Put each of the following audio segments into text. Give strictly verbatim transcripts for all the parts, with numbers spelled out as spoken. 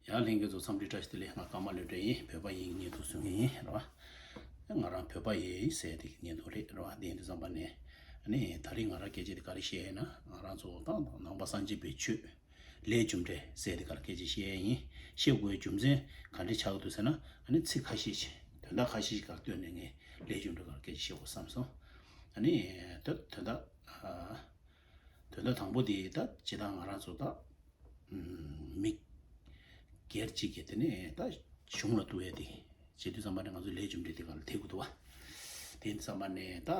ཡང་ལྷན་རྒྱས་ཚོ་འཚམས་འདྲི་བཀྲ་ཤིས་བདེ་ལེགས། ང་ཀརྨ་ལོས་སྒྲོན་ཡིན། བོད་པ་ཡིན་བརྙན་ཐུང་བཟོ་མཁན་ཡིན་རེད་བ། ང་རང་བོད་པ་ཡིན་ཟེར་དེ་བརྙན་ཐུང་རེད་རེད་བ། དེ་ཡིན་དུས་ཙམ་པ་ནས་ཨ་ནི་ད་རིང་ང་རང་སྐད་ཆ་དེ་ག་རེ་བཤད་ཡིན་ན། ང་རང་ཚོ་ད་ནང་པ་སངས་རྒྱས་པའི་ཆོས་ལས་རྒྱུ་འབྲས་ཟེར་དེ་ག་རེ་སྐད་ཆ་བཤད་ཡིན། བཤད་དགོས་རྒྱུ་མཚན་ག་འདྲ་ཆགས་འདུག་ཟེར་ན། ཨ་ནི་ཚིག་ཁ་ཤས་ཤིག་དོན་དག་ཁ་ཤས་ཤིག་ག་རེ་བཏོན་ནས་ངས་ལས་རྒྱུ་འབྲས་ག་རེ་སྐད་ཆ་བཤད་དགོས་བསམ་སོང་། ཨ་ནི་དོན་དོན་དག་དོན་དག་དང་པོ་དེ་ད་ཇི་ལྟར་ང་རང་ཚོ་ད་མི་སྒེར་གཅིག་གིས་དེ་ནས་ད་གཞུང་ལ་གཏུག་ཡས་དེ་བྱེད་དུས་ཙམ་པ་ནས་ང་ཚོ་ལས་རྒྱུ་འབྲས་དེ་ག་ལ་ཐེབས་ཀྱི་འདུག་བ། དེ་ཙམ་པ་ནས་ད་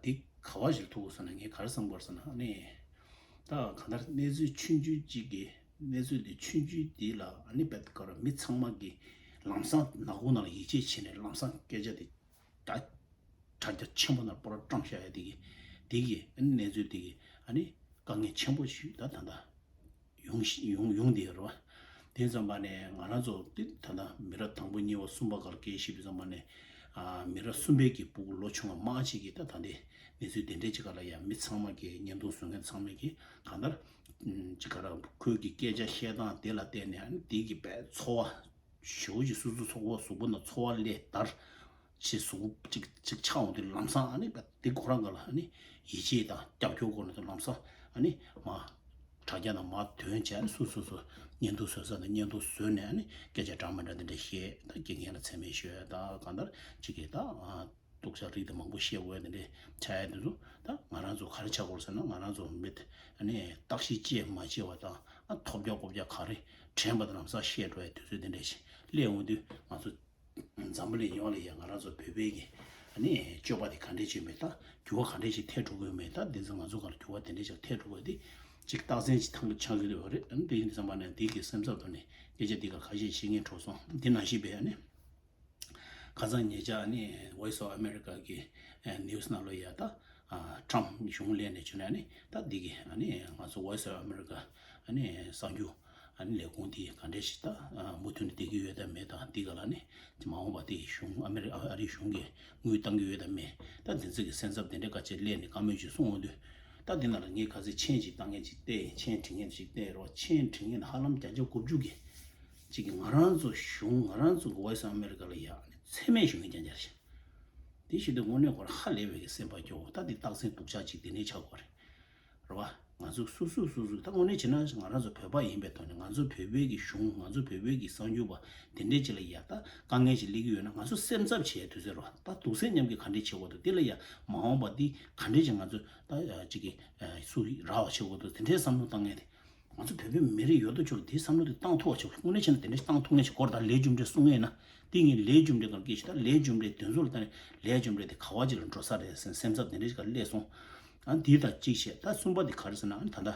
དེ་ག་བ་ཞིག་ལ་ཐུག་དགོས་ཟེར་ན། ངས་ག་རེ་བསམ་དགོས་ཟེར་ན། ཨ་ནི་ད་གང་ལྟར་གནས་ཚུལ་ཆུང་ཆུང་གཅིག་གི་གནས་ཚུལ་དེ་ཆུང་ཆུང་དེ་ལ་ཨ་ནི་བེད་ཀར་མི་ཚང་མ་གིས་ལམ་སང་ནག་པོ་ནང་ལ་ཡིད་ཆེས་བྱས་ནས་ལམ་སང་སྐད་ཆ་དེ་ད་དྲ་རྒྱ་ཆེན་པོ་ནང་པོར་བཀྲམ་བཞག་ཡ་དེ་གི་དེ་གི་ཨ་ནི་གནས་ཚུལ་དེ་གི་ཨ་ནི་དཀའ་ངལ་ཆེན་པོ་ཞིག་ད་ད་ད་ཡོང་ཞིག་ཡོང་ཡོང་དེ་རེད་བ། དེ་ཙམ་པ་ནས་ང་རང་ཚོ་དེ་ད་ད་མི་རབས་དང་པོ་གཉིས་པ་གསུམ་པ་སྒང་ལ་སྐད་ཆ་བཤད་དུས་ཙམ་པ་ནས། ཨ་མི་རབས་གསུམ་པའི་གི་སྤུ་གུ་ལོ་ཆུང་བ་མང་ཆེ་གིས་ད་ད་འདི་གནས་ཚུལ་དེ་འདྲའི་ཅིག་སྒང་ལ་ཡ་མི་ཚང་མ་གིས་བརྙན་ཐུང་བཟོ་མཁན་ཚང་མས་གིས་གང་ལྟར་ཅིག་ག་ར་ཁོའི་གི་སྐད་ཆ་བཤད་སྟངས་དེ་ལ་བལྟས་ནས། ཨ་ནི་དེ་གི་དཔེ་ཚོར་བ་ཞེ་པོ་ཅིག་སོ་སོའི་ཚོར་བ་གཟུགས་པོ་ནང་ཚོར་བ་སླེབས་དར་ཅིག་གཟུགས་པོ་ཅིག་ཅིག་ཆགས་འོང་དུས་ལམ་སང་ཨ་ནི་དེ་ཁོ་རང་སྒང་ལ་ཨ་ནི་ཡིད་ཆེས་དང་རྒྱབ་སྐྱོར་སྐོར་ནས་དུ་ལམ་སང་ཨ་ནི་མ་དྲ་རྒྱ་ནང་མར་ཐོན་བྱས། ཨ་ནི་སོ་སོ་སོ་བརྙན་ཐུང་བཟོ་ས་ནས་བརྙན་ཐུང་བཟོས་ནས་ཨ་ནི་སྐད་ཆ་འདྲ་མི་འདྲ་དེ་འདྲ་བཤད། ད་དགེ་རྒན་ལ་མཚན་སྨད་ཤོད། ད་གང་ལྟར་ཅིག་གིས་ད་སྡུག་ཅག་རིགས་དེ་མང་པོ་བཤད་དགོས་དེ་འདྲ་ཆགས་ཡ་དེ་ཚོ། ད་ང་རང་ཚོ་ག་རེ་ཆགས་དགོས་ཟེར་ན། ང་རང་ཚོ་མི་ཨ་ནི་བརྟག་ཞིབ་བྱས་མ་བྱས་པ་དང་། ཨ་ཐོབ་རྒྱག་ཀོབ་རྒྱག་ག་རེ་དྲན་པ་དང་ལམ་སང་བཤད་འགྲོ་ཡ་དུས་ཚོད་དེ་འདྲ་ཞིག་སླེབས་འོང་དུས། ང་ཚོ་འཛམ་བུ་གླིང་ཡོངས་ལ་ཡ་ང་རང་ཚོ་བོད་པའི་གི་ཨ་ནི་སྤྱོད་པ་དེ་ག་འདྲས་ཅིག་མེད། ད་འགྱུར་བ་ག་འདྲས་ཅིག་ཐེབས་འགྲོ་གི་ཡོད་མེད། ད་འདི་ཚོ་ང་ཚོ་ག་ལ་འགྱུར་བ་དེ་འདྲས་ཅིག་ཐེབས་འགྲོ་གི་ཡོད་དེ་ཅིག་རྟགས་མཚན་ཅིག་ཐང་དུ་ཆགས་ཀྱི་འདུག་རེད། ཨ་ནི་དེ་ཡིན་དུས་ཙམ་པ་ནས་འདི་གི་སེམས་འཚབ་ཐོག་ནས་སྐད་ཆ་འདི་ག་ལ་ཁ་ཤས་བཤད་སྙིང་བྲོ་སོང་། འདི་ནང་བཞིན་པའི་ཨ་ནི་ཁ་སང་ཉེ་ཆར་ཨ་ནི་Voice of America གི་ནིའུ་སི་ནང་ལོ་ཡ་ད་ཨ་ཊམ་གཞུང་སླེབས་ནས་བྱུང་ནས། ཨ་ནི་ད་འདི་གི་ཨ་ནི་ང་ཚོ་Voice of America ཨ་ནི་གསར་འགྱུར་ཨ་ནི་ལས་ཁུངས་དེ་ག་འདྲས་ཞིག་ད་ཨ་མུ་མཐུད་ནས་བསྡད་ཀྱི་ཡོད་དམ་མེད་དང་། འདི་ག་ལ་ནི་མ་འོངས་པ་དེ་གཞུང་ཨ་མེ་རི་ཨ་རིའི་གཞུང་གིས་དངུལ་བཏང་གི་ཡོད་དམ་མེད། ད་འདི་ཚོ་གི་སེམས་འཚབ་དེ་འདྲས་ག་ཅིག་སླེབས་ནས་བཀའ་མོལ་ཅིག་གསུང་འོང་དུས། ད་འདི་ནང་ལ་ངས་ག་ཚོད་མཆན་ཅིག་བཏང་མཁན་ཅིག་བལྟས། མཆན་བྲིས་མཁན་ཅིག་བལྟས་རོགས། མཆན་བྲིས་མཁན་ཧ་ལམ་བརྒྱ་ཆ་དགུ་བཅུ་གི་ཅིག་གིས་ང་རང་ཚོ་གཞུང་ང་རང་ཚོ་གི་Voice of America ལ་ཡ་ཨ་ནི་མཚན་སྨད་ཞུ་མཁན་རྐྱང་རྐྱང་རེད། དེ་བྱེད་དུས་དངོས་གནས་ཁོ་རང་ཧ་ལས་པའི་གི་སེམས་པ་སྐྱོ་བོ། ད་འདི་རྟགས་མཚན་སྡུག་ཅག་ཅིག་དེ་ནས་ཆགས་དགོས་རེད། རེད་བ། ང་ཚོ་སོ་སོ་སོ་སོ་ད་དངོས་གནས་བྱས་ན་ང་རང་ཚོ་བོད་པ་ཡིན་པའི་ཐོག་ནས། ང་ཚོ་བོད་པའི་གི་གཞུང་། ང་ཚོ་བོད་པའི་གི་གསར་འགྱུར་པ་དེ་འདྲས་ཅིག་ལ་ཡ་ད་དཀའ་ངལ་ཅིག་སླེབས་ཀྱི་ཡོད་ན། ང་ཚོ་སེམས་འཚབ་བྱེད་དུས་ཚོད་རེད་བ། ད་འདུག་སེ་མཉམ་གྱིས་ག་འདྲས་བྱེད་དགོས་འདུག་དེ་ལ་ཡ་མ་འོངས་པ་འདི་ག་འདྲས་ཅིག་ང་ཚོ་ད་ཅིག་གི་སུ་རག་པ་བྱེད་དགོས་འདུག་དེ་འདྲས་བསམ་བློ་བཏང་མཁན་དེ། ང་ཚོ་བོད་པའི་མི་རིགས་ཡོད་དོ་ཅོག་དེའི་བསམ་བློ་དེ་བཏང་ཐུབ་པ་བྱེད་དགོས། དངོས་གནས་བྱས་ན་དེ་འདྲས་བཏང་ཐུབ་མཁན་ཞིག་དགོས་རེད། ད་ལས་རྒྱུ་འབྲས་གསུང་ཡས་ན། དེ་ངས་ལས་རྒྱུ་འབྲས་སྒང་སྐད་ཆ། ད་ལས་རྒྱུ་འབྲས་དེ་ཚོ་ལ་ལྟ་ནས་ལས་རྒྱུ་འབྲས་དེ་ག་བ་ཅིག་ལ་འགྲོ་ས་རེད་ཟེར་སེམས་འཚབ་དེ་འདྲས་ཞིག་ག་སླེབས་སོང་། ཨ་འདི་དང་གཅིག་བྱས། ད་གསུམ་པ་དེ་ག་རེ་ཟེར་ན། ཨ་ནི་ད་ལྟ་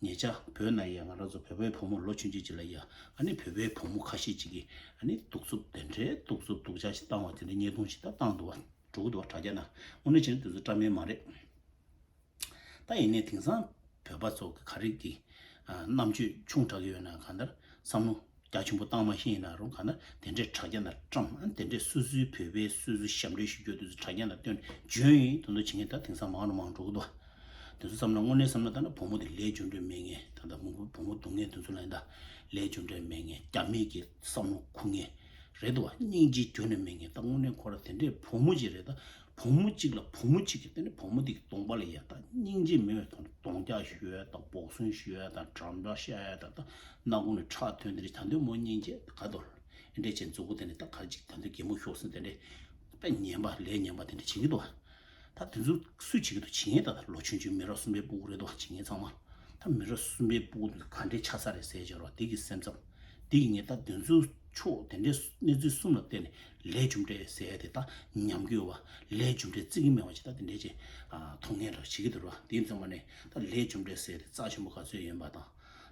ཉེ་ཆར་བོད་ནང་ཡ་ང་རང་ཚོ་བོད་པའི་བུ་མོ་ལོ་ཆུང་ཆུང་ཅིག་ལ་ཡ་ཨ་ནི་བོད་པའི་བུ་མོ་ཁ་ཤས་ཅིག་གིས་ཨ་ནི་གདུག་རྩུབ་དེ་འདྲས་གདུག་རྩུབ་སྡུག་ཅག་ཞིག་བཏང་བ་དེ་འདྲའི་བརྙན་ཐུང་ཞིག་ད་བཏང་འདུག་བ། འགྲོ་གི་འདུག་བ། དྲ་རྒྱ་ནང་། དངོས་གནས་བྱས་ན་དེ་ཚོ་བཀྲ་མེད་མ་རེད། ད་ཡིན་ནའི་དེང་སང་བོད་པ་ཚོ་གི་ག་རེ་གི་ཨ་རྣམ་དཔྱོད་ཆུང་དྲགས་ཀྱི་ཡོད་ན། གང་ལྟར་བསམ་བློ་རྒྱ་ཆེན་པོ་བཏང་མ་ཤེས་ཡིན་ན་རུང་། གང་ལྟར་དེ་འདྲའི་དྲ་རྒྱ་ནང་བཀྲམ། ཨ་དེ་འདྲའི་སོ་སོའི་བོད་པའི་སོ་སོའི་ཞབས་འདྲེན་ཞུ་རྒྱུ་དེ་ཚོ་དྲ་རྒྱ་ནང་བཏོན་འཇོན་ཡིན་དོན་དུ་བྱེད་མཁན་ད་དེང་སང་མང་རུ་མང་རུ་འགྲོ་གི་འདུག་དེ་ཚོ་བསམ་ན་དངོས་གནས་བསམ་ན་ད་ནི་བུ་མོ་དེ་ལས་རྒྱུ་འབྲས་མེད་མཁན། ད་ལྟ་བུ་མོ་བུ་མོ་སྡུག་མཁན་དེ་ཚོ་ལ་ཡིན་ད་ལས་རྒྱུ་འབྲས་མེད་མཁན། རྒྱ་མི་གི་བསམ་བློ་འཁུར་མཁན་རེད་འདུག་བ། སྙིང་རྗེ་ཁྱོན་ནས་མེད་མཁན། ད་དངོས་གནས་ཁོ་རང་དེ་འདྲའི་བུ་མོ་ཅིག་རེད། ད་བུ་མོ་གཅིག་ལ་བུ་མོ་གཅིག་གིས་དེ་ནི་བུ་མོ་དེ་གི་གདོང་པ་ལ་ཡ་ད་སྙིང་རྗེ་མེད་པའི་ཐོག་ནས་གདོང་རྒྱག་ཞུ་ཡ་དང་། འབོག་སོན་ཞུ་ཡ་དང་། འགྲམ་ལྕག་བཤའ་ཡ་དང་། ད་སྣ་ཁུང་ནས་ཁྲག་ཐོན། དེ་རིགས་ད་འདོད་མོ་སྙིང་རྗེ་ག་དོར། ཨེ་འདྲས་བྱས་མཛུབ་གུ་དེ་ནས་ད་ག་ཅིག་ད་འདོད་གད་མོ་ཤོར་སོང་། དེ་འདྲས་དཔེ་ངན་པ་ལས་ངན་པ་དེ་འདྲས་བྱེད་ཀྱི་འདུག་བ། ད་དེ་ཚོ་སུས་བྱེད་ཀྱི་འདུག་བྱེད་མཁན་ད་ད་ལོ་ཆུང་ཆུང་མི་རབས་གསུམ་པའི་སྤུ་གུ་རེད་འདུག་བ། བྱེད་མཁན་ཚང་མ། ད་མི་རབས་གསུམ་པའི་སྤུ་གུ་དེ་ག་འདྲས་ཆགས་ས་རེད་ཟེར་བྱས་རོགས། དེ་གི་སེམས་འཚབ། དེ་གི་ངས་ད་དེ་ཚོའི་ཕྱོགས་དེ་འདྲའི་གནས་ཚུལ་གསུམ་ལ་བརྟེན་ནས་ལས་རྒྱུ་འབྲས་ཟེར་ཡ་དེ་ད་ཉམས་ཀྱི་ཡོད་པ། ལས་རྒྱུ་འབྲས་བརྩི་གི་མེད་པ་ཅིག་ད་དེ་འདྲའི་ཅིག་ཨ་མཐོང་མཁན་ར་བྱེད་ཀྱི་འདུག་ར། དེ་ཡིན་ཙང་མ་ནས་ད་ལས་རྒྱུ་འབྲས་ཟེར་ཡ་དེ་རྩ་ཆེན་པོ་ག་ཚོད་ཡིན་པ་དང་།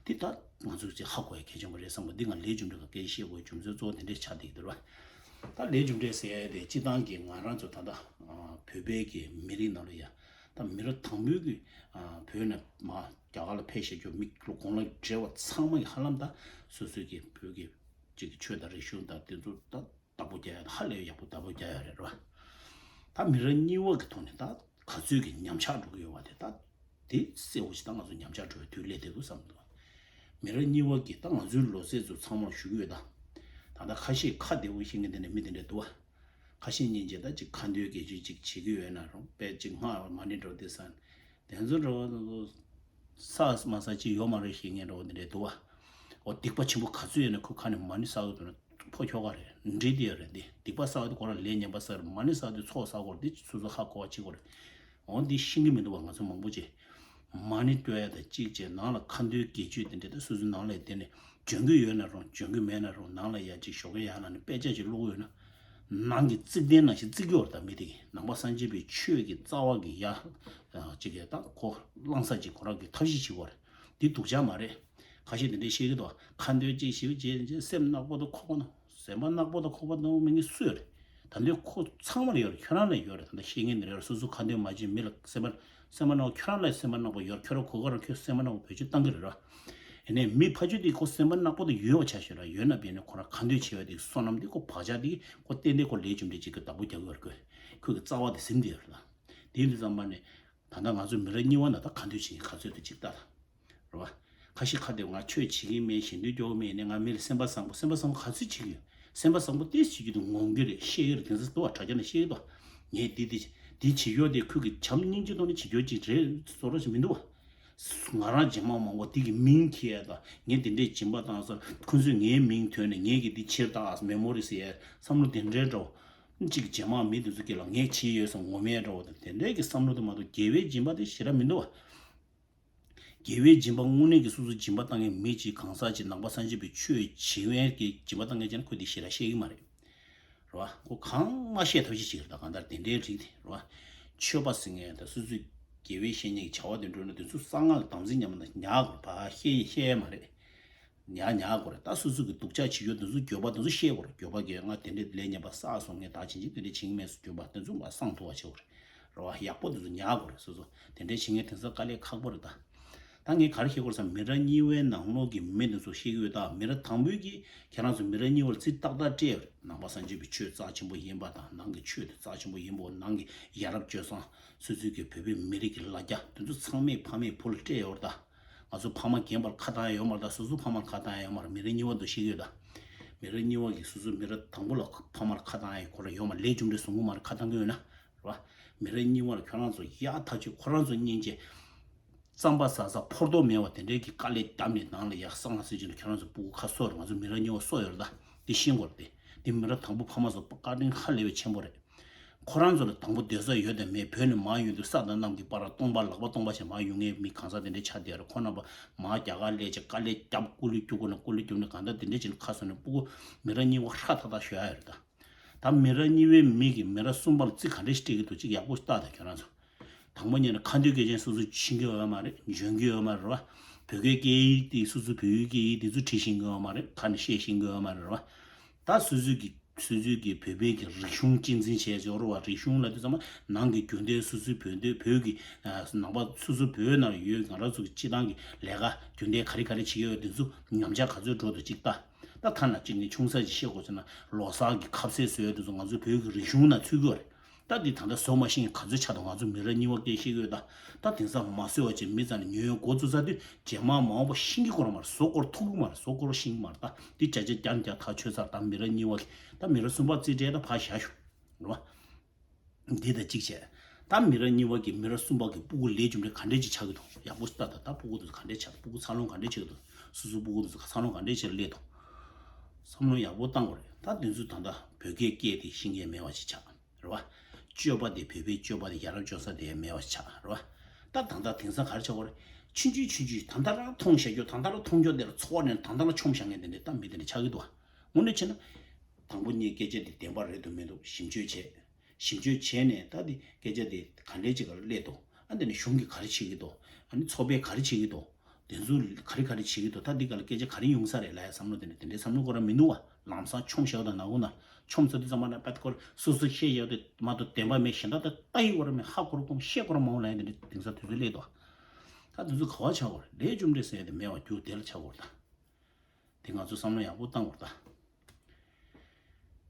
དེ་ད་ང་ཚོས་ཅིག་ཧ་གོ་ཡ་གལ་ཆེན་པོ་རེད་བསམ་གི། འདི་ང་ལས་རྒྱུ་འབྲས་ག་སྐད་བཤད་དགོས་རྒྱུ་མཚན་གཙོ་བོ་དེ་འདྲས་ཆགས་བསྡད་ཀྱི་འདུག་ར། ད་ལས་རྒྱུ་འབྲས་ཟེར་ཡ་དེ་སྤྱིར་བཏང་གི་ང་རང་ཚོ་ད་ལྟ་ཨ་བོད་པའི་གི་མི་རིགས་ནང་ལ་ཡ། ད་མི་རབས་དང་པོའི་གི་ཨ་བོད་ནས་མར་རྒྱ་གར་ལ་ཕེབས་བཞག་རྒྱུ་མི་ལོ་གོང་ལ་བགྲེས་པ་ཚང་མ་གི་ཧ་ལམ་ད་སོ་སོའི་གི་བོད་ཀྱི་ཅིག་གི་ཆོས་དང་རིག་གཞུང་དང་དེ་ཚོ་ད་བདག་པོ་རྒྱག་ཡ་ད་ཧ་ལས་ཡག་པོ་བདག་པོ་རྒྱག་ཡ་རེད་ར། ད་མི་རབས་གཉིས་པ་གི་ཐོག་ནས་ད་ག་ཚོད་གི་ཉམས་ཆག་འགྲོ་གི་ཡོད་པ་དེ་ད་དེ་གསལ་བོ་ཞིག་ད་ང་ཚོ་ཉམས་ཆག་འགྲོ་བའི་དུས་སླེབས་བསྡད་འདུག་བསམ་འདུག་མི་རབས་གཉིས་པ་གི་ད་ང་ཚོའི་ལོ་ཚད་ཚོ་ཚང་མར་ཞུ་གི་ཡོད་ད། ད་ལྟ་ཁ་ཤས་ཁ་བདེ་པོ་ཤེས་མཁན་དེ་འདྲ་མི་དེ་འདྲ་འདུག་བ། ཁ་ཤས་སྙིང་རྗེ་ད་ཅིག་ཁ་འདོན་དགེ་ཆོས་ཅིག་བྱེད་ཀྱི་ཡོད་ན་རུང་དཔེ་ཅིག་སྔགས་མ་ཎི་འགྲོ་དེ་ས་དེ་ཚོ་འགྲོ་བ་ས་མ་ས་ཅིག་ཡོད་མ་རེད་ཤེས་མཁན་འགྲོ་བ་དེ་འདྲ་འདུག་བ། འོ་སྡིག་པ་ཆེན་པོ་ག་ཚོད་ཡོད་ན་ཁོ་ཁ་ནས་མ་ཎི་བསགས་ཀྱི་འདུག་ན་ཕོ་ཁྱོ་ག་རེད་འདྲི་དེ་ཡོད་རེད། འདི་སྡིག་པ་བསགས་དེ་ཁོ་རང་ལས་ངན་པ་བསགས་རེད། མ་ཎི་བསགས་དེ་ཚོགས་བསགས་དགོས་རེད། འདི་སོ་སོ་ཧ་གོ་བ་བྱེད་དགོས་རེད། འོ་འདི་ཤེས་ཀྱི་མི་འདུག་བ། ང་ཚོ་མང་པོ་ཅིག་མ་ཎི་བསྐྱོན་ཡ་དང་གཅིག་བྱས་ནང་ལ་ཁ་འདོན་དགེ་ཆོས་དེ་འདྲ་ད་སོ་སོའི་ནང་ལ་དེ་ནས་འཇོན་གྱི་ཡོད་ན་རུང་འཇོན་གྱི་མེད་ན་རུང་ནང་ལ་ཡ་ཅིག་ཞོགས་ཀས་ཡར་ལངས་ནས་དཔེ་ཆ་ཅིག་ཀློག་གི་ཡོད་ན། ནང་གི་རྩིག་གདན་ནང་བཞིན་རྩིག་གི་ཡོད་རེད། ད་མི་དེ་གི་ནང་པ་སངས་རྒྱས་པའི་ཆོས་ཀྱི་རྩ་བ་གི་ཡ་ཅིག་གི་ད་ཁོ་བླང་ས་ཅིག་ཁོ་རང་གི་ཐབས་ཤེས་བྱེད་དགོས་རེད། འདི་སྡུག་ཅག་མ་རེད། ཁ་ཤས་དེ་འདྲས་བཤད་ཀྱི་འདུག་ཁ་འདོན་གཅིག་ཞིབ་བྱས་རྗེས་སེམས་ནག་པོ་དང་ཁོག་པ་ནག་སེམས་པ་ནག་པོ་དང་ཁོག་པ་ནག་པོ་མེད་མཁན་སུ་ཡོད་རེད། ད་འདི་ཁོ་ཚང་མར་ཡོད་རེད། ཁྱོད་རང་ལ་ཡོད་རེད། ད་ལྟ་ཤེས་མཁན་དེ་རེད། སོ་སོ་ཁ་འདོན་མ་བྱེད་མི་ལ་སེམས་པ་སེམས་པ་ནག་ཁྱོད་རང་ལ་སེམས་པ་ནག་པོ་ཡོད། ཁྱོད་རང་གོ་སྐབས་རང་ཁྱོད་སེམས་པ་ནག་པོ་བེད་སྤྱོད་བཏང་གི་རེད་ར། ཡིན་ནའི་མི་ཕ་ཆོས་དེ་ཁོ་སེམས་པ་ནག་པོ་དེ་ཡོད་པ་ཆ་ཞོད་ར། ཡོད་ན་བས་ནས་ཁོ་རང་ཁ་འདོན་བྱས་པ་དེ་བསོད་ནམས་དེ་ཁོ་བག་ཆགས་དེ་ཁོ་ཏན་ཏན་ཁོ་ལས་རྒྱུ་འབྲས་ཅིག་གི་བདག་པོ་རྒྱག་གི་ཡོད་རེད། ཁོ་ཁོ་གི་རྩ་བ་དེ་ཟིན་དེ་ཡོད་རེད། ད་དེ་ཡིན་དུས་ཙམ་པ་ནས་ད་ལྟ་ང་ཚོ་མི་རབས་གཉིས་པ་ན་ད་ཁ་འདོན་བྱེད་མཁན་ག་ཚོད་དུ་ཅིག་ལྟ་ད། རེད་བ། ཁ་ཤས་ཁ་བདེ་ང་ཆོས་བྱེད་ཀྱི་མེད་ཞེ་འདོད་སྐྱོ་གི་མེད་ནས་ང་མི་ལ་སེམས་པ་བཟང་པོ་སེམས་པ་བཟང་པོ་ག་ཚོད་བྱེད་ཀྱི་ཡོད། སེམས་པ་བཟང་པོ་ཏོག་ཙམ་བྱེད་ཀྱི་འདུག་ངོམ་གྱི་རེད། བཤད་ཀྱི་རེད། དེ་ཚོ་འདུག་བ། དྲ་རྒྱ་ནས་བཤད་ཀྱི་འདུག་ངས་འདི་འདི་འདི་བྱེད་ཡོད་དེ་ཁོས་ཀྱི་བྱམས་སྙིང་རྗེ་ཐོག་ནས་བྱེད་རྒྱུ་ཅིག་རེད་བཟོ་འདྲ་ཞིག་མི་འདུག་བ། ང་རང་རྗེས་མ་མང་པོ་འདི་གི་མིང་འཁྱེར་ཡ་དང་ངས་འདི་འདྲས་སྦྱིན་པ་བཏང་ས་ཁོ་ཚོས་ངའི་མིང་ཐོན་ནས་ངས་ཀྱི་འདི་ཕྱིར་བཏང་ཨ་མེ་མོ་རི་ཟེར་ཡ་བསམ་བློ་དེ་འདྲས་འགྲོ། གཅིག་རྗེས་མ་མི་དེ་ཚོ་གི་ལ་ངས་བྱས་ཡོད་བསམ་ངོམ་ཡ་འདྲ་བོ་དང་དེ་འདྲས་ཀྱི་བསམ་བློ་དེ་མ་གཏོགས་དགེ་བའི་སྦྱིན་པ་དེ་ཞེ་དྲག་མི་འདུག་བ། དགེ་བའི་སྦྱིན་པ་དངོས་གནས་ཀྱི་སོ་སོ་སྦྱིན་པ་བཏང་མཁན་མི་གཅིག་གང་ཟག་ཅིག་ནང་པ་སངས་རྒྱས་པའི་ཆོས་བྱེད་མཁན་གྱི་སྦྱིན་པ་བཏང་མཁན་ཅིག་ན་ཁོས་དེ་ཞེ་དྲག་ཤེས་ཀྱི་མ་རེད། རེད་བ། ཁོ་གང་མ་ཤེས་ཐབས་ཤེས་བྱེད་ཀྱི་རེད། ད་གང་ལྟར་དེ་འདྲའི་རིགས་དེ་རེད་བ། ཆོས་པ་ཟེར་མཁན་ད་སོ་སོའི་དགེ་བའི་བཤེས་གཉེན་གྱི་བྱ་བ་དེ་འགྲོ་ན་དེ་ཚོ་གསང་སྔགས་དམ་ཚིག་ཉམས་ན་ཉག་གོ་བ་ཤེས་ཤེས་ཡ་མ་རེད། ཉག་ཉག་དགོས་རེད། ད་སོ་སོ་གི་སྡུག་ཅག་བྱེད་ཡོད་དེ་ཚོ་འགྱོད་པ་དེ་ཚོ་ཤེས་དགོས་རེད། འགྱོད་པ་གིས་ང་དེ་འདྲས་ལས་ངན་པ་བསགས་སོང་ངས་ད་ཕྱིན་ཆད་དེ་འདྲས་བྱེད་ཀྱི་མེད་ཟེར་འགྱོད་པ་དེ་ཚོ་མ་སངས་ཐུབ་པ་བྱེད་དགོས་རེད། རེད་བ། ཡག་པོ་དེ་ཚོ་ཉག་དགོས་རེད། སོ་སོ་དེ་འདྲས་བྱེད་མཁན་དེང་སང་དཀའ་ལས་ཁག་པོ་རེད་ད། ད་ངས་ག་རེ་བཤད་དགོས་རེད་ཟེར་ན་མི་རབས་གཉིས་པའི་ནང་ལོགས་ཀྱི་མི་དེ་ཚོ་བཤད་ཀྱི་ཡོད་ད། མི་རབས་དང་པོའི་གིས་ཁྱེད་རང་ཚོ་མི་རབས་གཉིས་པ་ལ་རྩིས་ཏག་ཏག་སྤྲད་ཡོད་རེད། ནང་པ་སངས་རྒྱས་པའི་ཆོས་རྩ་ཆེན་པོ་ཡིན་པ་དང་ནང་གི་ཆོས་དེ་རྩ་ཆེན་པོ་ཡིན་པ་ནང་གི་ཡ་རབས་སྤྱོད་བཟང་སོ་སོའི་གི་བོད་པའི་མི་རིགས་ཀྱི་ལ་རྒྱ་དེ་ཚོ་ཚང་མས་ཕ་མས་བུ་ལ་སྤྲད་ཡོད་རེད་ད། ང་ཚོ་ཕ་མ་རྒན་པར་ཁ་བཏང་ཡ་ཡོད་མ་རེད་ད། སོ་སོ་ཕ་མར་ཁ་བཏང་ཡ་ཡོད་མ་རེད། མི་རབས་གཉིས་པ་འདུག་ཤེས་ཀྱི་ཡོད་ད། མི་རབས་གཉིས་པ་གིས་སོ་སོ་མི་རབས་དང་པོ་ལ་ཕ་མར་ཁ་བཏང་ཡ་ཁོ་རང་ཡོད་མ་རེད། ལས་རྒྱུ་འབྲས་བཟོ་གི་མ་རེད། ཁ་བཏང་གི་ཡོད་ན་རེད་བ། མི་རབས་གཉིས་པ་ལ་ཁྱོད་རང་ཚོ་ཡག་ཐག་ཆོད་ཁོ་རང་ཚོ་སྙིང་རྗེ་རྩམ་པ་ཟ་ཟ་ཕོར་དོ་མེད་པ་དེ་འདྲའི་གི་དཀའ་ལས་བརྒྱབ་ནས་ནང་ལ་ཡག་སང་ལ་སྲིད་ཀྱི་ན་ཁྱོད་རང་ཚོ་སྤུ་གུ་ཁ་གསོ་རེད། ང་ཚོ་མི་རབས་གཉིས་པ་གསོ་ཡོད་རེད་ད། འདི་ཤེས་དགོས་རེད་དེ། འདི་མི་རབས་དང་པོ་ཕ་མ་ཚོ་བཀའ་དྲིན་ཧ་ལས་པའི་ཆེན་པོ་རེད། ཁོ་རང་ཚོ་ལ་དང་པོ་སྡོད་ས་ཡོད་དམ་མེད་བོད་ནས་མར་ཡོང་དུས་ས་དང་གནམ་གྱི་བར་སྟོང་པ་ལག་པ་སྟོང་པ་བྱས་མར་ཡོང་མཁན་མི་གང་ཟག་དེ་འདྲའི་ཆ་དེ་རེད། ཁོ་རྣམ་པ་མར་རྒྱ་གར་སླེབས་བྱས་དཀའ་ལས་བརྒྱབ་སྐུ་ལུས་རྒྱུག་དགོས་ན་སྐུ་ལུས་རྒྱུག་ནས་གང་ལྟར་དེ་འདྲའི་བྱས་ནས་ཁ་སོང་ནས་སྤུ་གུ་མི་རབས་གཉིས་པ་ཧྲ་ཐག་ཐག་ཤོད་ཡ་ཡོད་རེད་ད། ད་མི་རབས་གཉིས་པའི་མི་གིས་མི་རབས་གསུམ་པ་ལ་རྩིས་ག་འདྲས་ཤིག་སྤྲད་ཀྱི་འདུག་ཅིག་ཡག་པོ་ཞིག་ལྟ་དང་ཁྱོད་རང་ཚོ། དང་པོ་ཉིད་ནས་ཁ་འདོན་སྐད་ཆ་སོ་སོ་ཤེས་ཀྱི་ཡོད་མ་རེད། འཇོན་གྱི་ཡོད་མ་རེད་བ། བོད་སྐད་སྐད་ཡིག་དེ་སོ་སོའི་བོད་ཡིག་སྐད་ཡིག་དེ་ཚོ་བྲིས་ཤེས་ཀྱི་ཡོད་མ་རེད། ཁ་ནས་བཤད་ཤེས་ཀྱི་ཡོད་མ་རེད་བ། ད་སོ་སོའི་གི་སོ་སོའི་གི་བོད་པའི་གི་རིག་གཞུང་གཅེས་འཛིན་བྱས་ཡོད་རེད་བ། རིག་གཞུང་ལབ་དུས་ཙམ་པ་ནང་གི་རྒྱུན་ལྡན་སོ་སོའི་བོད་འདི་བོད་ཀྱི་ནང་པ་སོ་སོ་བོད་ནང་ཡོད་ང་རང་ཚོ་གི་སྤྱི་བཏང་གི་ལས་ཀ་རྒྱུན་ལྡན་ག་རེ་ག་རེ་བྱེད་ཀྱི་ཡོད་དེ་ཚོ་ཉམས་ཆག་ག་ཚོད་འགྲོ་འདུག་ཅིག་ལྟ། ད་ཐ་ན་གཅིག་ནས་ཆུང་ས་ཅིག་བཤད་དགོས་ཟེར་ན་ལོ་གསར་གྱི་ཁ་ཟས་བཟོས་དེ་ཚོ་ང་ཚོའི་བོད་ཀྱི་རིག་གཞུང་ནང་ཚུད་ཀྱི་ཡོད་རེད། ད་འདི་ད་ལྟ་བཟོ་མ་ཤེས་མཁན་ག་ཚོད་ཆགས་འདུག་ང་ཚོ་མི་རབས་གཉིས་པ་སྐད་བཤད་ཀྱི་ཡོད་ད། ད་དེང་སང་མ་བཟོས་པ་ཅིག་མི་ཚང་ནས་ཉོ་ཡོང་འགོ་བཙུགས་ཚར་དུས་རྗེས་མ་མ་འོངས་པ་ཤེས་ཀྱི་ཁོ་རང་མ་རེད། བཟོ་སྐོར་ཐུག་གི་མ་རེད། བཟོ་སྐོར་ཤེས་ཀྱི་མ་རེད། ད་འདི་བྱ་བྱེད་རྐྱང་རྐྱང་ཐག་ཆོད་ཚར། ད་མི་རབས་གཉིས་པ་གི་ད་མི་རབས་གསུམ་པ་རྩིས་སྤྲད་ད་ཕར་བཞག་ཞུ་རེད་བ། འདི་ད་གཅིག་བྱས། ད་མི་རབས་གཉིས་པ་གི་མི་རབས་གསུམ་པ་གི་སྤུ་གུ་ལས་རྒྱུ་འབྲས་ག་འདྲས་ཅིག་ཆགས་ཀྱི་འདུག་ཡག་པོ་ལྟ་ད། ད་སྤུ་གུ་དེ་ཚོ་ག་འདྲས་ཆགས་འདུག་སྤུ་གུ་འཚར་ལོངས་ག་འདྲས་ཆགས་ཀྱི་འདུག་སོ་སོའི་སྤུ་གུ་དེ་ཚོ་འཚར་ལོངས་ག་འདྲས་ཆགས་སླེབས་འདུག་བསམ་བློ་ཡག་པོ་བཏང་དགོས་རེད། ད་དེ་ཚོ་ད་ལྟ་བོད་སྐད་སྐད་དེ་ཤེས་མཁན་མེད་པ་ཅིག་ཆགས། རེད་བ། སྤྱོད་པ་དེ་བོད་པའི་སྤྱོད་པ་དེ་ཡ་རབས་སྤྱོད་ས་དེ་མེད་པ་ཆགས་རེད་བ། ད་ད་ལྟ་དེང་སང་ག་རེ་ཆགས་ཀྱི་རེད། ཆུང་ཆུང་ཆུང་ཆུང་ད་ལྟ་རང་མཐོང་བཞག་རྒྱུ་ད་ལྟ་རང་མཐོང་རྒྱུ་དེ་ལ་ཚོར་བ་ནས་ད་ལྟ་རང་མཆོང་བཞག་མཁན་དེ་འདྲ་ད་མི་དེ་འདྲ་ཆགས་ཀྱི་འདུག་བ། དངོས་གནས་བྱས་ན། དང་པོ་ཉིད་སྐད་ཆ་དེ་བདེན་པ་རེད་འདུག་མི་འདུག་ཞིབ་འཇུག་བྱས། ཞིབ་འཇུག་བྱས་ནས་ད་དེ་སྐད་ཆ་དེ་ག་འདྲས་ཅིག་ག་ལ་སླེབས་འདུག་ཨ་འདི་ནི་གཞུང་གིས་ག་རེ་བྱེད་ཀྱི་འདུག་ཨ་ནི་ཚོགས་པས་ག་རེ་བྱེད་ཀྱི་འདུག་དེ་ཚོ་ག་རེ་ག་རེ་བྱེད་ཀྱི་འདུག་ད་འདི་ག་ལ་སྐད་ཆ་ག་རེ་ཡོང་ས་རེད་ལབ་ཡ་བསམ་བློ་དེ་འདྲ་དེ་འདྲའི་བསམ་བློ་ཁོ་རང་མི་འདུག་བ། ལམ་སང་མཆོང་བཞག་དང་ན་གོ་ན་མཆོང་ཚར་དུས་ཙམ་པ་ན་པད་ཁོར་སོ་སོ་བཤད་ཡག་དེ་མ་གཏོགས་བདེན་པ་མེད་གཞན་དག་ད་ལྟ་ཡི་བར་མེད་ཧ་གོ་རུ་གོང་བཤད་གོ་རུ་མ་འོང་ལབ་ཡ་དེ་འདྲ་དེང་སང་དུས་ཚོད་སླེབས་འདུག་ད་དུས་ཚོད་ག་བ་ཆགས་གོ་རེད། ལས་རྒྱུ་འབྲས་ཟེར་ཡ་དེ་མེད་བ་རྒྱུ་དེ་ལ་ཆགས་གོ་རེད་ད། དེ་ང་ཚོ་བསམ་བློ་ཡག་པོ་བཏང་དགོས་རེད་ད།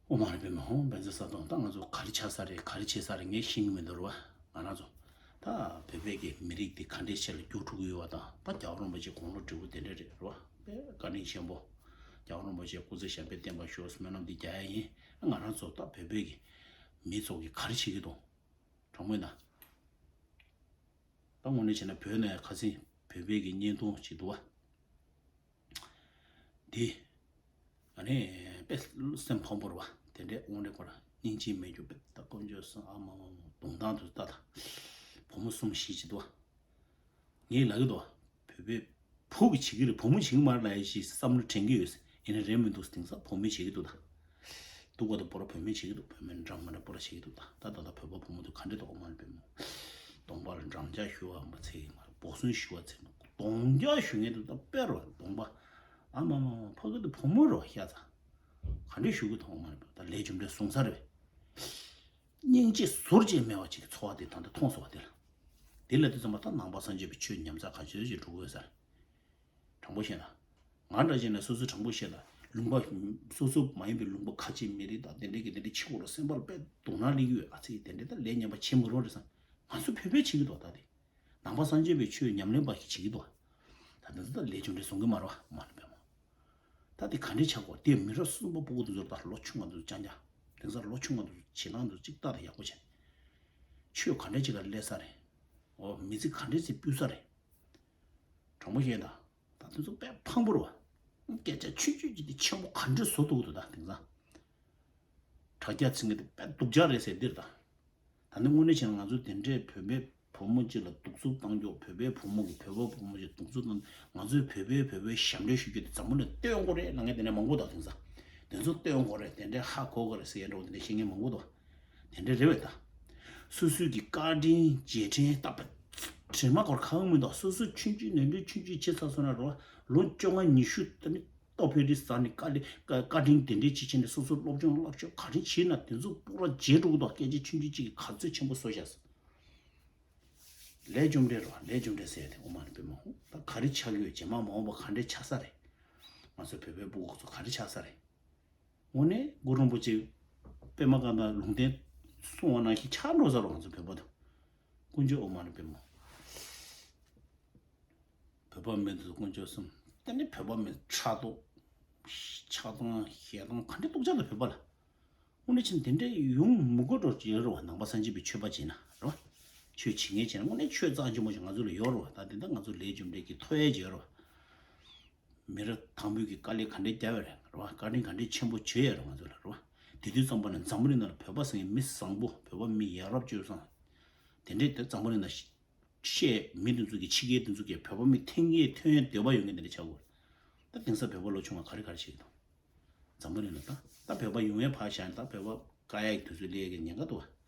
ཨོ་མ་རེ་པད་མ་ཧོ་བན་ཚེ་ས་དོང་ད་ང་ཚོ་ག་རེ་ཆགས་ས་རེད་ག་རེ་བྱེད་ས་རེད་ངས་ཤེས་ཀྱི་མི་འདུག་རེད་བ། ང་རང་ཚོ་ད་བོད་པའི་གི་མི་རིགས་འདི་ག་འདྲས་ཆེ་ལ་འགྱུར་འགྲོ་གི་ཡོད་བ་དང་ད་རྒྱལ་བ་རིན་པོ་ཆེ་དགུང་ལོ་བགྲེས་པོ་དེ་འདྲས་རེད་རེད་བ། བཀའ་དྲིན་ཆེན་པོ། རྒྱལ་བ་རིན་པོ་ཆེ་སྐུ་ཚེ་ཞབས་པད་བརྟན་པར་ཤོག་སྨོན་ལམ་འདི་རྒྱག་ཡ་ཡིན། ང་རང་ཚོ་ད་བོད་པའི་གི་མི་ཚོ་གི་ག་རེ་བྱེད་ཀྱི་འདུག་དྲང་མོ་ཡིན་ད། ད་དངོས་གནས་བྱས་ན་བོད་ནས་ཁ་སང་བོད་པའི་གི་བརྙན་ཐུང་ཅིག་འདུག་བ། འདི། ཨ་ནི། དཔེ་སེམས་ཕམ་པོ་རེད་བ། དེ་འདྲའི་དངོས་གནས་ཁོ་ར་སྙིང་རྗེ་མེད་རྒྱུ་དཔེ་ད་དཀོན་མཆོག་གསུམ་ཨ་མ་མ་མ་གདོང་ཐང་དུ་ལྟ་ད། བུ་མོ་གསུམ་བཞི་ཅིག་འདུག་བ། ངས་ལབ་ཀྱི་འདུག་བ། བོད་པའི་བུ་གི་བྱེད་ཀྱི་རེད། བུ་མོ་བྱེད་ཀྱི་མ་རེད་ལབ་ཡ་ཞིག་བསམ་བློ་དྲན་གྱི་ཡོད། ཡིན་ན་རེད་མི་འདུག་དེང་སང་བུ་མོས་བྱེད་ཀྱི་འདུག་ད། སྡུག་ག་དང་པོ་ར་བུད་མེད་བྱེད་ཀྱི་འདུག་བུད་མེད་འདྲ་མི་འདྲ་པོ་ར་བྱེད་ཀྱི་འདུག་ད་ད་ད་ད་བོད་པ་བུ་མོ་ཚོ་ག་འདྲ་འདུག་ཨོ་མ་ལ་བུད་མོ། གདོང་པ་ལ་འགྲམ་ལྕག་གཞུ་བ་མ་ཚད་ཀྱི་མ་རེད། འབོག་སོན་གཞུ་བ་ཚད་ནོ་གདོང་ལྕག་གཞུ་མཁན་དུ་ད་དཔེ་རོ་གདོང་པ། ཨ་མ་མ་མ་ཕ་གི་དུ་བུ་མོ་རོ་ཤ་ཚ། ག་འདྲ་གཞུ་གི་ཐོག་མ་རེད་པ། ད་ལས་རྒྱུ་འབྲས་བཟུང་ས་རེད་པས། སྙིང་རྗེ་ཟུར་བཅད་མེད་པ་ཅིག་གི་འཚོ་བ་དེ་ད་ལྟ་མཐོང་སོང་བ་དེ་ལ། དེ་ལ་དུས་ཙམ་པ་ད་ནང་པ་སངས་རྒྱས་པའི་ཆོས་ཉམས་ཚགས་ག་ཚོད་ཅིག་འགྲོ་གི་ཡོད་ས་རེད། དྲང་པོ་བཤད་ན། ང་འདྲ་བྱས་ན་སོ་སོ་དྲང་པོ་བཤད་ན་ལུང་པ། སོ་སོ་མ་ཡིན་པའི་ལུང་པ་ཁ་ཆེ་མི་རིགས་དང་དེ་འདྲའི་གི་དེ་འདྲའི་ཕྱི་གོ་ལ་སེམས་པར་དཔེ་སྡུག་ནང་སླེབས་ཀྱི་ཡོད། ཨ་ཙི་དེ་འདྲའི་ད་ལས་ངན་པ་བྱེད་མི་རུང་རེད་བསམ། ང་ཚོ་བོད་པས་བྱེད་ཀྱི་འདུག་ད་དེ། ནང་པ་སངས་རྒྱས་པའི་ཆོས་ཉམས་ལེན་པ་ཞིག་བྱེད་ཀྱི་འདུག་ད་དེ་ཚོ་ད་ལས་རྒྱུ་འབྲས་བཟུང་གི་མ་རེད་བ་མ་རེད་པས་མོ། ད་དེ་ག་འདྲའི་ཆགས་གོ་དེ་མི་རབས་གསུམ་པ་སྤུ་གུ་དེ་ཚོར་ད་ལོ་ཆུང་བ་དེ་ཚོ་ཅང་ཅང་། དེང་སང་ལོ་ཆུང་བ་དེ་ཚོ་བྱེད་སྟངས་དེ་ཚོ་གཅིག་ལྟ་དང་ཡག་པོ་བྱས། ཆོས་ག་འདྲའི་ཅིག་ག་སླེབས་ས་རེད། འོ་མི་ཚེ་ག་འདྲའི་ཚེ་སྤུས་ས་རེད། དྲང་པོ་བཤད་ན། ད་དེ་ཚོ་དཔེ་ཕངས་པོ་རེད་བ། སྐད་ཆ་ཆུང་ཆུང་ཅིག་དེ་ཆེན་པོ་ག་འདྲ་བཟོ་ཐུབ་ཀྱི་འདུག་ད་དེང་སང་། དྲ་རྒྱ་ཚིག་ངན་དེ་དཔེ་སྡུག་ཅག་རེད་ཟེར་འདིར་ད། ད་ནི་དངོས་གནས་བྱས་ན་ང་ཚོ་དེ་འདྲའི་བོད་པའི་བུ་མོ་གཅིག་ལ་གདུག་རྩུབ་བཏང་རྒྱུ། བོད་པའི་བུ་མོ་གི་བོད་པ་བུ་མོ་གཅིག་གདུག་རྩུབ་བཏང་། ང་ཚོའི་བོད་པའི་བོད་པའི་ཞབས་འདྲེན་ཞུ་རྒྱུ་དེ་འཛམ་བུ་གླིང་སྟོན་དགོས་རེད་ལབ་མཁན་དེ་འདྲ་མང་པོ་འདུག་དེང་སང་། དེ་ཚོ་སྟོན་དགོས་རེད། དེ་འདྲའི་ཧ་གོ་དགོས་རེད་ཟེར་ཡ་འདྲ་བོ་དེ་འདྲ་བཤད་མཁན་མང་པོ་འདུག་དེ་འདྲ་རེད་བས་ད། སོ་སོའི་གི་བཀའ་དྲིན་རྗེས་དྲན་ལྟ་བུ། དྲན་མ་སྐོར་ཁག་མི་འདུག་སོ་སོ་ཆུང་ཆུང་ནས་འདྲ་ཆུང་ཆུང་བྱས་ཚར་སོང་ན་རོ། ལོ་བཅོ་ལྔ་ཉི་ཤུ་ད་ནི་ལྟོ་ཕད་རི་ཟ་ནས་བཀའ་ལས་བཀའ་བཀའ་དྲིན་དེ་འདྲའི་ཅིག་བྱས་ནས་སོ་སོ་སློབ་སྦྱོང་བསླབ་ཕྱོགས་ག་རེ་བྱས་ན་དེ་ཚོ་སྤུ་ར་བརྗེད་འགྲོ་གི་འདུག་སྐད་ཆ་ཆུང་ཆུང་ཅིག་གིས་ག་ཚོད་ཆེན་པོ་བཟོ་བཞག་སོང་། ལས་རྒྱུ་འབྲས་རོ། ལས་རྒྱུ་འབྲས་ཟེར་ཡ་དེ་ངོ་མ་ནི་དཔེ་མ་འོང་ད་ག་རེ་ཆགས་ཡོད། རྗེས་མ་མ་འོངས་པ་ག་འདྲས་ཆགས་ས་རེད། ང་ཚོ་བོད་པའི་སྤུ་གུ་ཚོ་ག་རེ་ཆགས་ས་རེད། དངོས་གནས་གུ་རུ་རིན་པོ་ཆེ་པད་མ་བཀའ་ཐང་ལུང་བསྟན་གསུང་བ་ནང་བཞིན་ཆགས་འགྲོ་ས་རོ། ང་ཚོ་བོད་པ་དང་། དཀོན་མཆོག་ཨོ་མ་ནི་པད་མ། བོད་པ་མི་འདི་ཚོ་དཀོན་མཆོག་གསུམ། དེ་ནི་བོད་པ་མི་ཕྲག་དོག་ཆགས་སྡང་ཞེ་སྡང་ག་འདྲ་སྡུག་ཅག་ལ་བོད་པ་ལ། དངོས་གནས་བྱས་ན་དེ་འདྲ་ཡོང་མི་དགོས་འགྲོ་ཡོད་རེད་བ། ནང་པ་སངས་རྒྱས་པའི་ཆོས་པ་བྱས་ན་རེད་བ། ཆོས་བྱེད་མཁན་བྱས་ན་དངོས་གནས་ཆོས་རྩ་ཆེན་པོ་ཞིག་ང་ཚོ་ལ་ཡོད་རེད་བ། ད་དེ་འདྲ་ང་ཚོ་ལས་རྒྱུ་འབྲས་ཀྱི་ཐོབ་ཡས་ཅིག་ཡོད་རེད་བ། མི་རབས་དང་པོའི་གི་དཀའ་ལས་ག་འདྲས་བརྒྱབ་ཡོད་རེད་རེད་བ། བཀའ་དྲིན་ག་འདྲས་ཆེན་པོ་བྱས་ཡོད་རེད་ང་ཚོ་ལ་རེད་བ། དེ་དུས་ཙམ་པ་ན་འཛམ་བུ་གླིང་ནང་ལ་བོད་པ་ཟེར་མཁན་མི་བཟང་པོ། བོད་པ་མི་ཡ་རབས་སྤྱོད་བཟང་། དེ་འདྲས་དེ་འཛམ་བུ་གླིང་ནང་བཤད་མི་དེ་ཚོ་གི་ཕྱི་རྒྱལ་དེ་ཚོ་གི་བོད་པ་མི་འཐེན་ཡས་ཐོན་ཡས་འདོད་པ་ཡོད་མཁན་དེ་འདྲས་ཆགས་དགོས། ད་དེང་སང་བོད་པ་ལོ་ཆུང་བ་ག་རེ་ག་རེ་བྱེད་ཀྱི་འདུག་འཛམ་བུ་གླིང་ལ་ད་ད་བོད་པ་ཡོང་ཡས་ཕར་བཞག་ནས་ད་བོད་པ་དཀའ་ཡག་གི་དུས་ཚོད་སླེབས་ཡས་ཀྱི་ཉེན་ཁ་འདུག་བ།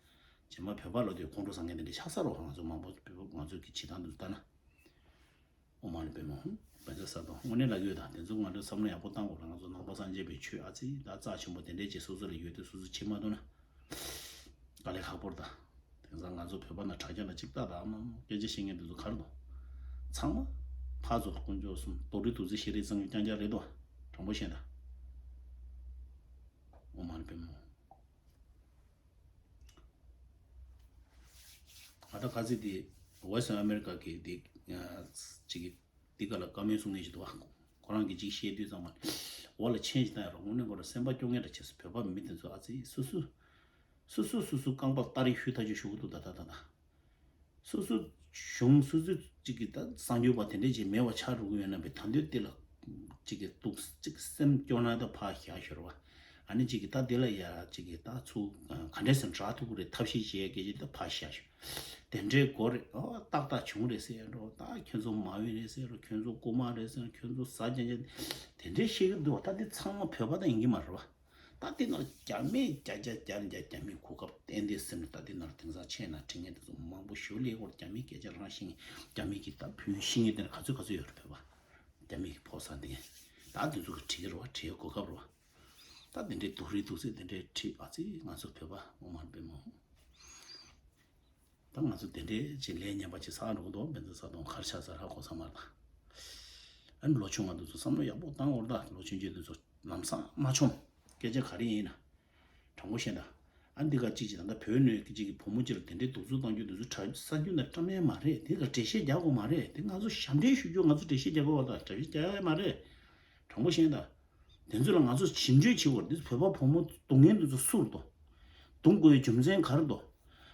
རྗེས་མ་བོད་པ་ལོ་དེ་ཁོང་ཁྲོ་ཟ་མཁན་དེ་འདྲས་ཆགས་ས་རོ། ང་ཚོ་མང་པོ་བོད་པ་ང་ཚོ་གི་བྱེད་སྟངས་དེ་ཚོ་ལྟ་ན། ཨོ་མ་ཎི་པདྨེ་ཧཱུྃ། བཛྲ་སཏྭ། དངོས་གནས་ལབ་ཡོད་ད། དེ་ཚོ་ང་ཚོ་བསམ་བློ་ཡག་པོ་བཏང་དགོས་རེད། ང་ཚོ་ནང་པ་སངས་རྒྱས་པའི་ཆོས་ཨ་ཙི་ད་རྩ་ཆེན་པོ་དེ་འདྲས་ཅིག་སོ་སོ་ལ་ཡོད་དེ་སོ་སོ་བྱེད་མ་ཐུབ་ན། དཀའ་ལས་ཁག་པོ་རེད་ད། དེང་སང་ང་ཚོ་བོད་པ་ན་དྲ་རྒྱ་ན་གཅིག་ལྟ་ད་ཨ་མ་སྐད་ཆ་བཤད་མཁན་དེ་ཚོ་ག་རེ་འདུག་ཚང་མ་ཕར་ཚུར་དཀོན་མཆོག་གསུམ་རྡོག་རིལ་རྡོག་རྫིས་ཤེས་རིག་བཟང་ཡོད་རྐྱང་རྐྱང་རེད་དོ། དྲང་པོ་བཤད་ད། ཨོ་མ་ཎི་པདྨེ་ཧཱུྃ། ང་ད་ག་ཚོད་དེ་Voice of America གི་དེ་ཅིག་གི་དེ་ག་ལ་བཀའ་མོལ་གསུང་མཁན་ཞིག་འདུག་བ། ཁོ་རང་གིས་ཅིག་བཤད་དུས་ཙམ་པ་འོ་ལ་མཆན་ཞིག་བཏང་ཡ་རོགས། དངོས་གནས་ཁོ་རང་སེམས་པ་སྐྱོ་ངེས་འདྲ་བྱས་སོང་། བོད་པ་མི་དེ་ཚོ་ཨ་ཙི་སོ་སོ་སོ་སོ་སོ་སོ་རྐང་པ་སྟ་རེ་ཤུ་ཐག་ཆོད་ཞུ་གི་འདུག་ད་ད་ད་ད། སོ་སོ་གཞུང་སོ་སོ་གཅིག་གིས་ད་གསར་འགྱུར་པ་དེ་འདྲས་ཅིག་མེད་པ་ཆགས་འགྲོ་གི་ཡོད་ན་བས། ད་འདོད་དེ་ལ་གཅིག་གིས་སྡུག་གཅིག་སེམས་སྐྱོ་ན་ད་ཕར་བཞག་ཤོར་བ། ཨ་ནི་གཅིག་གིས་ད་དེ་ལ་ཡ་གཅིག་གིས་ད་ཚུར་ག་འདྲས་སེམས་དྲག་ཐུབ་ཀྱི་རེད་ཐབས་ཤེས་བྱེད་ཡ་སྐད་ཆ་ད་ཕར་བཞག་ཤོར། དེ་འདྲས་དགོས་རེད། ཨོ་ཏག་ཏག་བྱུང་རེད་ཟེར་ཡ་འགྲོ། ད་ཁྱོད་ཚོ་མ་འོས་རེད་ཟེར་རོ། ཁྱོད་ཚོ་རྐུ་མ་རེད་ཟེར་རོ། ཁྱོད་ཚོ་ཟ་རྐྱང་རྐྱང་དེ་འདྲས་བཤད་ཀྱི་འདུག་བ། ད་དེ་ཚང་མ་བོད་པ་ད་ཡིན་གྱི་མ་རེད་བ། ད་དེ་ནང་རྒྱ་མིས་བརྒྱ་ཆ་བརྒྱ་ནས་བརྒྱ་རྒྱ་མིའི་གོ་སྐབས་ཏན་ཏན་ཟིན་ནས། ད་དེ་ནང་དེང་སང་ཆེ་ན་དྲི་ངན་དེ་ཚོ་མང་པོ་ཞེ་པོ་སླེབས་ཡོད་རེད། རྒྱ་མིའི་སྐད་ཆ་རང་ཤེས་མཁན། རྒྱ་མི་གི་ད་བོད་ཡིག་ཤེས་མཁན་དེ་ནས་ག་ཚོད་ག་ཚོད་ཡོད་རེད་བོད་པ། རྒྱ་མི་གི་ཕོ་གསར་འདི་ངན་ད་དེ་ཚོ་གི་བྲིས་རེད་བ། བྲིས་གོ་སྐབས་རེད་བ། ད་དེ་འདྲའི་སྡུག་རུས་སྡུག་ཚིག་དེ་འདྲའི་བྲིས་ཨ་ཙི་ང་ཚོ་བོད་པ་ངོ་མ་དཔེ་མང་། ད་ང་ཚོ་དེ་འདྲའི་ཅིག་ལས་ངན་པ་ཅིག་བསགས་འགྲོ་གི་འདུག་བཛྲ་སཏྭ་ག་རེ་ཆགས་ས་ར་གོ་ས་མ་རེད་ད། ཨ་ནི་ལོ་ཆུང་བ་འདི་ཚོ་བསམ་བློ་ཡག་པོ་བཏང་དགོས་རེད་ད། ལོ་ཆུང་ཆུང་འདི་ཚོ་ལམ་སང་མ་ཆོམ། སྐད་ཆ་ག་རེ་ཡིན་ན། དྲང་པོ་བཤད་ན། ཨ་འདི་ག་ཅིག་ཅིག་ད་ལྟ་བོད་ནས་ཅིག་གི་བུ་མོ་ཅིག་ལ་དེ་འདྲའི་གདུག་རྩུབ་གཏང་རྒྱུ་འདི་ཚོ་གྲྭ་གསར་འགྱུར་ནང་བཀྲམ་ཡས་མ་རེད། དེ་ག་འགྲེལ་བཤད་རྒྱག་དགོས་མ་རེད། དེ་ང་ཚོ་ཞབས་འདྲེན་ཞུ་རྒྱུ་ང་ཚོ་འགྲེལ་བཤད་རྒྱག་དགོས་པ་དང་འགྲེལ་བཤད་རྒྱག་ཡས་མ་རེད། དྲང་པོ་བཤད་ད། དེ་ཚོ་ལ་ང་ཚོ་ཞིབ་འཇུག་བྱེད་དགོས་རེད། འདི་བོད་པ་བུ་མོ་སྡུག་བསྔལ་འདི་ཚོ་སུ་རེད་དོ། སྡུག་དགོས་རྒྱུ་མཚན་ག་རེ་རེད་དོ།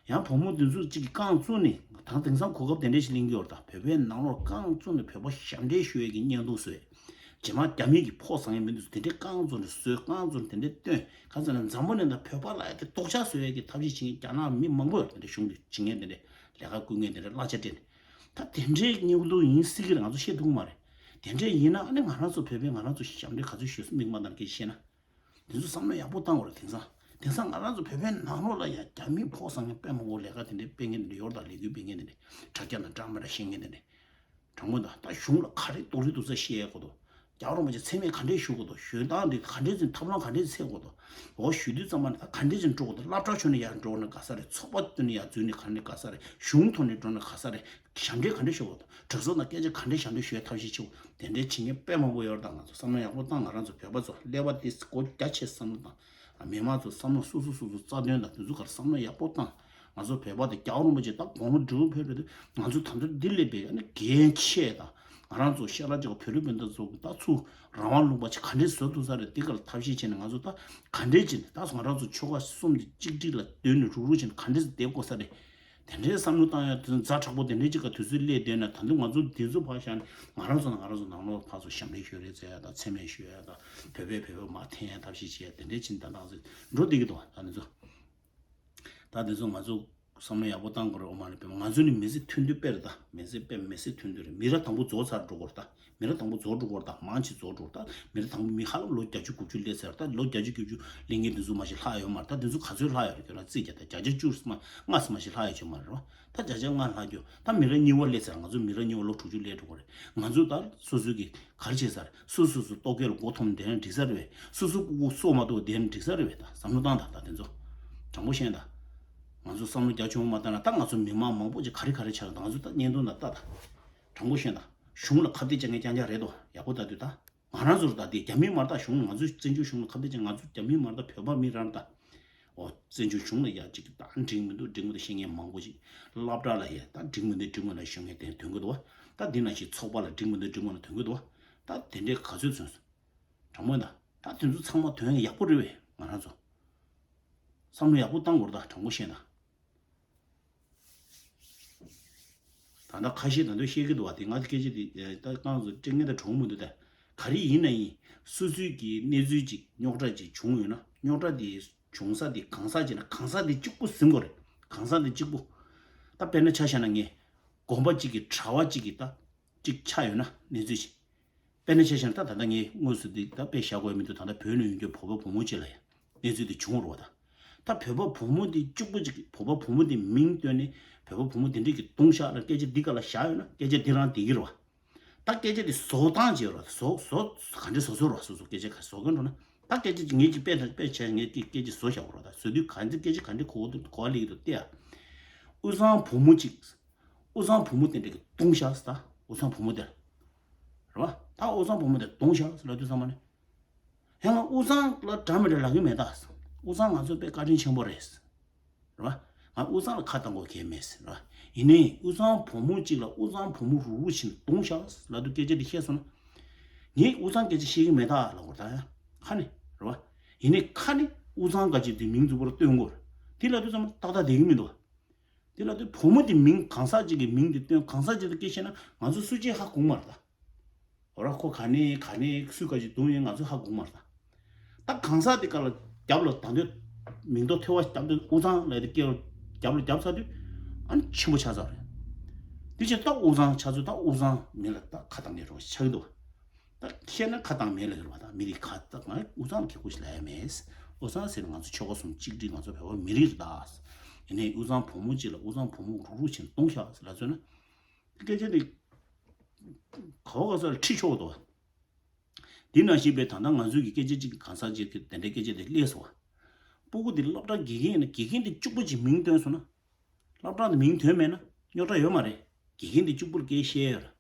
ཡང་བུ་མོ་འདི་ཚོ་གཅིག་གིས་རྐང་བཙུགས་ནས་ད་དེང་སང་གོ་སྐབས་དེ་འདྲས་ཤིག་ལེན་གྱི་ཡོད་རེད་ད། བོད་པའི་ནང་ལོགས་རྐང་བཙུགས་ནས་བོད་པ་ཞབས་འདྲེན་ཞུ་ཡས་ཀྱི་བརྙན་ཐུང་བཟོས། རྗེས་མ་རྒྱ་མི་གི་ཕོགས་བཟང་ཡས་མི་འདུག་དེ་འདྲས་རྐང་བཙུགས་ནས་བཟོས། རྐང་བཙུགས་ནས་དེ་འདྲས་སྟོན། ག་ཚོད་ན་འཛམ་བུ་གླིང་ནང་བོད་པ་ལ་ཡ་དེ་སྡུག་ཅག་བཟོ་ཡས་ཀྱི་ཐབས་ཤེས་བྱེད་མཁན་རྒྱ་ནག་མི་མང་པོ་ཡོད་རེད། དེ་འདྲས་གཞུང་གི་བྱེད་མཁན་དེ་འདྲས་ལས་ཀ་བསྐུལ་མཁན་དེ་འདྲས་གླ་ཆ་སྤྲད་ནས། ད་དེ་འདྲའི་སྙིང་སྡུག་ཡིན་སྲིད་ཀྱི་རེད། ང་ཚོ་བཤད་ཐུབ་ཀྱི་མ་རེད། དེ་འདྲས་ཡིན་ན་ཨ་ནི་ང་རང་ཚོ་བོད་པས་ང་རང་ཚོ་ཞབས་འདྲེན་ག་ཚོད་ཞུས་སོང་མིག་མ་བལྟས་ན་སྐད་ཆ་བཤད་ན། དེ་ཚོ་བསམ་བློ་ཡག་པོ་བཏང་དགོས་རེད། དེང་སང་དེང་སང་ང་རང་ཚོ་བོད་པའི་ནང་ལོགས་ལ་ཡང་རྒྱ་མིའི་ཕོགས་བཟང་མཁན་དཔེ་མང་པོ་ལས་ཀ་དེ་འདྲས་སྤེལ་མཁན་དེ་འདྲས་ཡོད་རེད་ད། ལས་འགུལ་སྤེལ་མཁན་དེ་འདྲས་དྲ་རྒྱ་ནང་འདྲ་མི་འདྲ་བཤད་མཁན་དེ་འདྲས། དྲང་པོ་ད་ད་གཞུང་ལ་ག་རེ་རྡོག་རེ་རྡོག་རྩ་བཤད་ཡས་དགོས་དོ། རྒྱལ་བ་རིན་པོ་ཆེ་མཚན་སྨད་ག་འདྲས་ཞུ་དགོས་དོ། ཞུ་སྟངས་འདི་ག་འདྲས་ཟིན་ཐབས་ལམ་ག་འདྲས་འཚོལ་དགོས་དོ། འོ་ཞུ་དུས་ཙམ་པ་ནས་ད་ག་འདྲས་ཟིན་འགྲོ་དགོས་དོ། སློབ་གྲྭ་ཆུང་ནས་ཡར་འགྲོ་ན་ག་ས་རེད། ཚོགས་པ་བརྒྱུད་ནས་ཡར་འཛུལ་ནས་ག་འདྲས་ག་ས་རེད། གཞུང་ཐོག་ནས་འགྲོ་ན་ག་ས་རེད། ཞབས་འདྲེན་ག་འདྲས་ཞུ་དགོས་དོ། གྲོས་ཚོགས་ནང་སྐད་ཆ་ག་འདྲས་ཞབས་འདྲེན་ཞུ་ཡས་ཐབས་ཤེས་བྱེད་དགོས། དེ་འདྲས་བྱེད་མཁན་དཔེ་མང་པོ་ཡོད་རེད་ད། ང་ཚོ་བསམ་བློ་ཡག་པོ་བཏང་། ང་རང་ཚོ་བོད་པ་ཚོ་ཀླད་པ་དེ་སྒོ་རྒྱ་ཆེ་བསམ་བློ་བཏང་། མི་མང་ཚོ་བསམ་བློ་སོ་སོ་སོ་སོ་རྩ་དོན་དང་དེ་ཚོ་གར་བསམ་བློ་ཡག་པོ་བཏང་། ང་ཚོ་བོད་པ་དེ་རྒྱལ་བ་རིན་པོ་ཆེ་ད་དགུང་ལོ་དྲུག་ཕེབས་རེད་དེ། ང་ཚོ་ད་ལྟ་འདི་ལས་པའི་ཨ་ནི་འགན་ཆེ་དང་། ང་རང་ཚོ་ཤ་ལ་ཅིག་བོད་རིགས་སྤུན་ཟླ་ཚོ་ད་ཚུར་རང་དབང་ལུང་པ་ཅིག་ག་འདྲས་བཟོ་ཐུབ་ས་རེད། དེ་གར་ཐབས་ཤེས་བྱས་ནས་ང་ཚོ་ད་ག་འདྲས་བྱས་ནས་ད་ང་རང་ཚོ་ཆོལ་ཁ་གསུམ་དེ་གཅིག་སྒྲིལ་ལ་སྡོད་ནས་རུག་རུག་བྱས་ནས་ག་འདྲས་བསྡད་དགོས་ས་རེད། དེ་འདྲའི་བསམ་བློ་བཏང་ཡ་དེ་ཛ་དྲག་པོ་དེ་འདྲའི་ཅིག་ག་དུས་ཚོད་སླེབས་བསྡད་ན། ད་དུང་ང་ཚོ་དེ་ཚོ་ཕར་བཞག་ནས་ང་རང་ཚོ་ནང་ང་རང་ཚོ་ནང་ལོགས་ཕར་ཚུར་ཞབས་འདྲེན་ཞུ་རེས་བྱེད་ཡ་དང་། མཚན་སྨད་ཞུ་ཡ་དང་། བོད་པས་བོད་པ་མར་འཐེན་ཡ་ཐབས་ཤེས་བྱེད་ཡ་དེ་འདྲའི་ཕྱིན་ད་ནང་ཚོ་འགྲོ་བསྡད་ཀྱི་འདུག་ད་དེ་ཚོ་ད་དེ་ཚོ་ང་ཚོ་བསམ་བློ་ཡག་པོ་བཏང་དགོས་རེད། འོ་མ་རེད། བོད་པ་ང་ཚོ་ནི་མི་ཚེ་མཐུན་སྡོད་དཔེ་རེད་ད། མི་ཚེ་དཔེ་མི་ཚེ་མཐུན་སྡོད་རེད། མི་རབས་དང་པོ་རྫོགས་ཚར་འགྲོ་དགོས་རེད་ད། མི་རབས་དང་པོ་རྫོགས་འགྲོ་གི་རེད་ད། མང་ཆེ་རྫོགས་འགྲོ་གི་རེད་ད། མི་རབས་དང་པོ་མི་ཧ་ལམ་ལོ་བརྒྱད་ཅུ་དགུ་བཅུ་སླེབས་ཚར་ད། ལོ་བརྒྱད་ཅུ་དགུ་བཅུ་སླེབས་མཁན་དེ་ཚོ་མ་ཤི་ལྷག་ཡོད་མ་རེད་ད། དེ་ཚོ་ག་ཚོད་ལྷག་ཡོད་རེད་ཁྱོད་རང་རྩིས་རྒྱག་ད། བརྒྱ་ཆ་བཅུ་ཙམ་ལྔ་ཙམ་མ་ཤི་ལྷག་ཡོད་ཀྱི་མ་རེད་བ། ད་བརྒྱ་ཆ་ལྔ་ལྷག་རྒྱུ་ད། མི་རབས་གཉིས་པ་སླེབས་ཚར། ང་ཚོ་མི་རབས་གཉིས་པ་ལོ་དྲུག་ཅུ་སླེབས་འགྲོ་གི་རེད། ང་ཚོ་ད་སོ་སོ་གི་ག་རེ་བྱས་ཚར། སོ་སོ་སོ་ལྟོ་གོས་ལ་མགོ་འཐོམས་བསྡད་ན་འགྲིག་ས་རེད་བས། སོ་སོ་སྤུ་གུ་སོ་མ་གཏོགས་བསྡད་ན་འགྲིག་ས་རེད་བས། ད་བསམ་བློ་བཏང་ད། ད་དེ་ཚོ་དྲང་པོ་བཤད་ད། ང་ཚོ་བསམ་བློ་རྒྱ་ཆུང་མ་བཏང་ན་ད་ང་ཚོ་མི་མང་མང་པོ་ཅིག་ག་རེ་ག་རེ་ཆགས། ད་ང་ཚོ་ད་བརྙན་ཐུང་ད་ལྟ་ད་དྲང་པོ་བཤད་ད། གཞུང་ལ་ཁ་གཏད་བཅག་མཁན་རྐྱང་རྐྱང་རེད་དོ། ཡག་པོ་ལྟ་དུས་ད། ང་རང་ཚོར་ད་དེ་རྒྱ་མི་མ་རེད་ད། གཞུང་ང་ཚོའི་བཙན་བྱོལ་གཞུང་ལ་ཁ་གཏད་བཅག་ང་ཚོ་རྒྱ་མི་མ་རེད་ད། བོད་པ་མི་རང་རེད་ད། འོ་བཙན་བྱོལ་གཞུང་ལ་ཡ་ཅིག་ད་འགྲིག་མི་འདུག་འགྲིག་མི་འདུག་བཤད་མཁན་མང་པོ་ཅིག་སློབ་གྲྭ་ལ་ཡ་ད་འགྲིག་མི་འདུག་འགྲིག་མི་འདུག་ཞུ་མཁན་དེ་ཐོན་གི་འདུག་བ། ད་དེ་ནང་བཞིན་ཚོགས་པ་ལ་འགྲིག་མི་འདུག་འགྲིག་མི་འདུག་ཐོན་གི་འདུག་བ། ད་དེ་འདྲའི་ག་ཚོད་ཚོན་སོང་། དྲང་མོ་ཡིན་ད། ད་དེ་ཚོ་ཚང་མ་དོན་ཡག་པོ་རེད་བས། ང་རང་ཚོ་བསམ་བློ་ཡག་པོ་བཏང་དགོས་རེད་ད། དྲང་པོ་བཤད་ན། ད་ལྟ་ཁ་ཤས་ད་དུང་བཤད་ཀྱི་འདུག་བ། དེ་ང་ཚོ་སྐད་ཆ་དེ་ད་རྐང་ཚོ་སྤྲད་ངེས་ད་གྲོགས་མི་འདུག་ད་ག་རེ་ཡིན་ན་ཡིན། སོ་སོའི་གི་གནས་ཚུལ་ཅིག་རྙོག་དྲ་ཅིག་བྱུང་ཡོད་ན། རྙོག་དྲ་དེ་བྱུང་ས་དེ་གང་ཟག་ཅིག་ན་གང་ཟག་དེ་གཅིག་པུ་ཟིན་དགོས་རེད། གང་ཟག་དེ་གཅིག་པུ། ད་དཔེར་ན་ཆ་བཞག་ན་ངས་དགོན་པ་གཅིག་གི་གྲྭ་བ་གཅིག་གི་ད་གཅིག་ཆགས་ཡོད་ན་གནས་ཚུལ་ཅིག་དཔེར་ན་ཆ་བཞག་ན་ད་ད་ལྟ་ངས་དངོས་སུ་འདི་ད་དཔེ་བཞག་དགོས་མི་འདུག་ད་ལྟ་བོད་ནས་ཡོང་རྒྱུ་བོད་པ་བུ་མོ་གཅིག་ལ་ཡང་གནས་ཚུལ་འདི་བྱུང་རོགས་ད། ད་བོད་པ་བུ་མོ་འདི་གཅིག་པུ་གཅིག་བོད་པ་བུ་མོ་འདི་མིང་བཏོན་ནས་བོད་པ་བུ་མོ་འདི་འདྲས་ཀྱི་བརྡུངས་བཞག་ལ་སྐད་ཆ་འདི་ག་ལ་བཞག་ཡོད་ན་སྐད་ཆ་འདི་རང་བསྡད་ཀྱི་རེད་བ། ད་སྐད་ཆ་འདི་བཟོ་སྟངས་བྱེད་རོགས། བཟོ་བཟོ་ག་འདྲས་བཟོ་བཟོ་རོགས། སོ་སོ་སྐད་ཆ་ག་བཟོ་གི་འགྲོ་ན། ད་སྐད་ཆ་ངས་ཅིག་དཔེ་དཔེ་བྱས་ངས་ཀྱི་སྐད་ཆ་བཟོ་བཞག་རོགས། ད་བཟོ་དུས་ག་འདི་སྐད་ཆ་ག་འདྲས་གོ་གོ་ལེགས་འདུག་བལྟས་ཨ། དབུས་གཙང་བུ་མོ་གཅིག་དབུས་གཙང་བུ་མོ་དེ་འདྲ་གི་བརྡུངས་བཞག་ཟེར། ད་དབུས་གཙང་བུ་མོ་དེ་རེད་བ། ད་དབུས་གཙང་བུ་མོ་དེ་བརྡུངས་བཞག་ཟེར་ལབ་དུས་ཙམ་པ་ནས། ཡང་ང་དབུས་གཙང་ལ་འདྲ་མི་འདྲ་ལབ་ཀྱི་མེད་ད། དབུས་གཙང་ང་ཚོ་དཔེ་བཀའ་དྲིན་ཆེན་པོ་རེད། རེད་བ། ང་དབུས་གཙང་ལ་ཁ་བཏང་དགོས་གལ་མེད་ཟེར་རེད་བ། ཡིན་ནའི་དབུས་གཙང་བུ་མོ་གཅིག་ལ་དབུས་གཙང་བུ་མོ་རུག་རུག་བྱས་ནས་བརྡུངས་བཞག་ཟེར་ལབ་དུས་སྐད་ཆ་འདི་བཤད་སོང་ན། ངས་དབུས་གཙང་སྐད་ཆ་བཤད་ཀྱི་མེད་ད་ལབ་དགོས་ད་ཡང་ཁ་ནས་རེད་བ། ཡིན་ནའི་ཁ་ནས་དབུས་གཙང་ག་ཅིག་དེ་མིང་རྫིག་པོ་ར་བཏོན་དགོས་རེད། དེ་ལབ་དུས་ཙམ་པ་ཏག་ཏག་བསྡད་ཀྱི་མི་འདུག་བ། དེ་ལ་དེ་བུ་མོ་དེ་མིང་གང་ཟག་ཅིག་གི་མིང་དེ་བཏོན་གང་ཟག་ཅིག་ལ་སྐད་བཤད་ན་ང་ཚོ་སུ་གཅིག་ཧ་གོ་མ་རེད་ད། འོ་ར་ཁོ་ག་ནས་ག་ནས་སུ་ག་ཅིག་བརྡུངས་ཡིན་ང་ཚོ་ཧ་གོ་མ་རེད་ད། ད་གང་ཟག་དེ་ག་ལ་རྒྱབ་ལ་ད་འདོད་མིང་ཐོ་ཐོ་བ་རྒྱབ་འདོད་དབུས་གཙང་ལ་དེ་སྐད་རྒྱབ་ལ་རྒྱབ་ཚར་དུས་ཨ་ནི་ཆེན་པོ་ཆགས་ཚར་རེད། དེ་བྱས་ད་དབུས་གཙང་ཆགས་ཚུལ་ད་དབུས་གཙང་མིང་ལ་ད་ཁ་བཏང་ནས་རོགས་ཆགས་ཀྱི་འདུག་ད་བཤད་ན་ཁ་བཏང་མེད་ལ་ཡོད་པ་དང་མི་རིགས་ཁ་བཏང་ང་དབུས་གཙང་ལ་ཁེ་ཁུ་ཞིག་ལ་ཡ་མེད། དབུས་གཙང་ཟེར་ན་ང་ཚོ་ཆོལ་ཁ་གསུམ་གཅིག་སྒྲིལ་ང་ཚོ་བོད་པ་མི་རིགས་རེད་ད། ཡིན་ནའི་དབུས་གཙང་བུ་མོ་གཅིག་ལ་དབུས་གཙང་བུ་མོ་རུག་རུག་བྱས་ནས་བརྡུངས་བཞག་ཟེར་ལབ་ཚོད་ན། སྐད་ཆ་འདི་ག་བ་ག་ས་ལ་ཁྲིད་ཆོག་གི་འདུག་འདི་ནང་བཞིན་པའི་ད་ལྟ་ང་ཚོའི་གི་སྐད་ཆ་གཅིག་གི་གང་ཟག་ཅིག་གི་དེ་འདྲའི་སྐད་ཆ་དེ་སླེབས་སོང་བ། སྤུ་གུ་འདི་སློབ་གྲྭ་དགེ་རྒན་ཡིན་ན་དགེ་རྒན་དེ་གཅིག་པུ་གཅིག་མིང་བཏོན་སོང་ན། སློབ་གྲྭ་དེ་མིང་བཏོན་མེད་ན་རྙོག་དྲ་ཡོད་མ་རེད། དགེ་རྒན་དེ་གཅིག་པུར་སྐད་བཤད་ཡོད་རེད།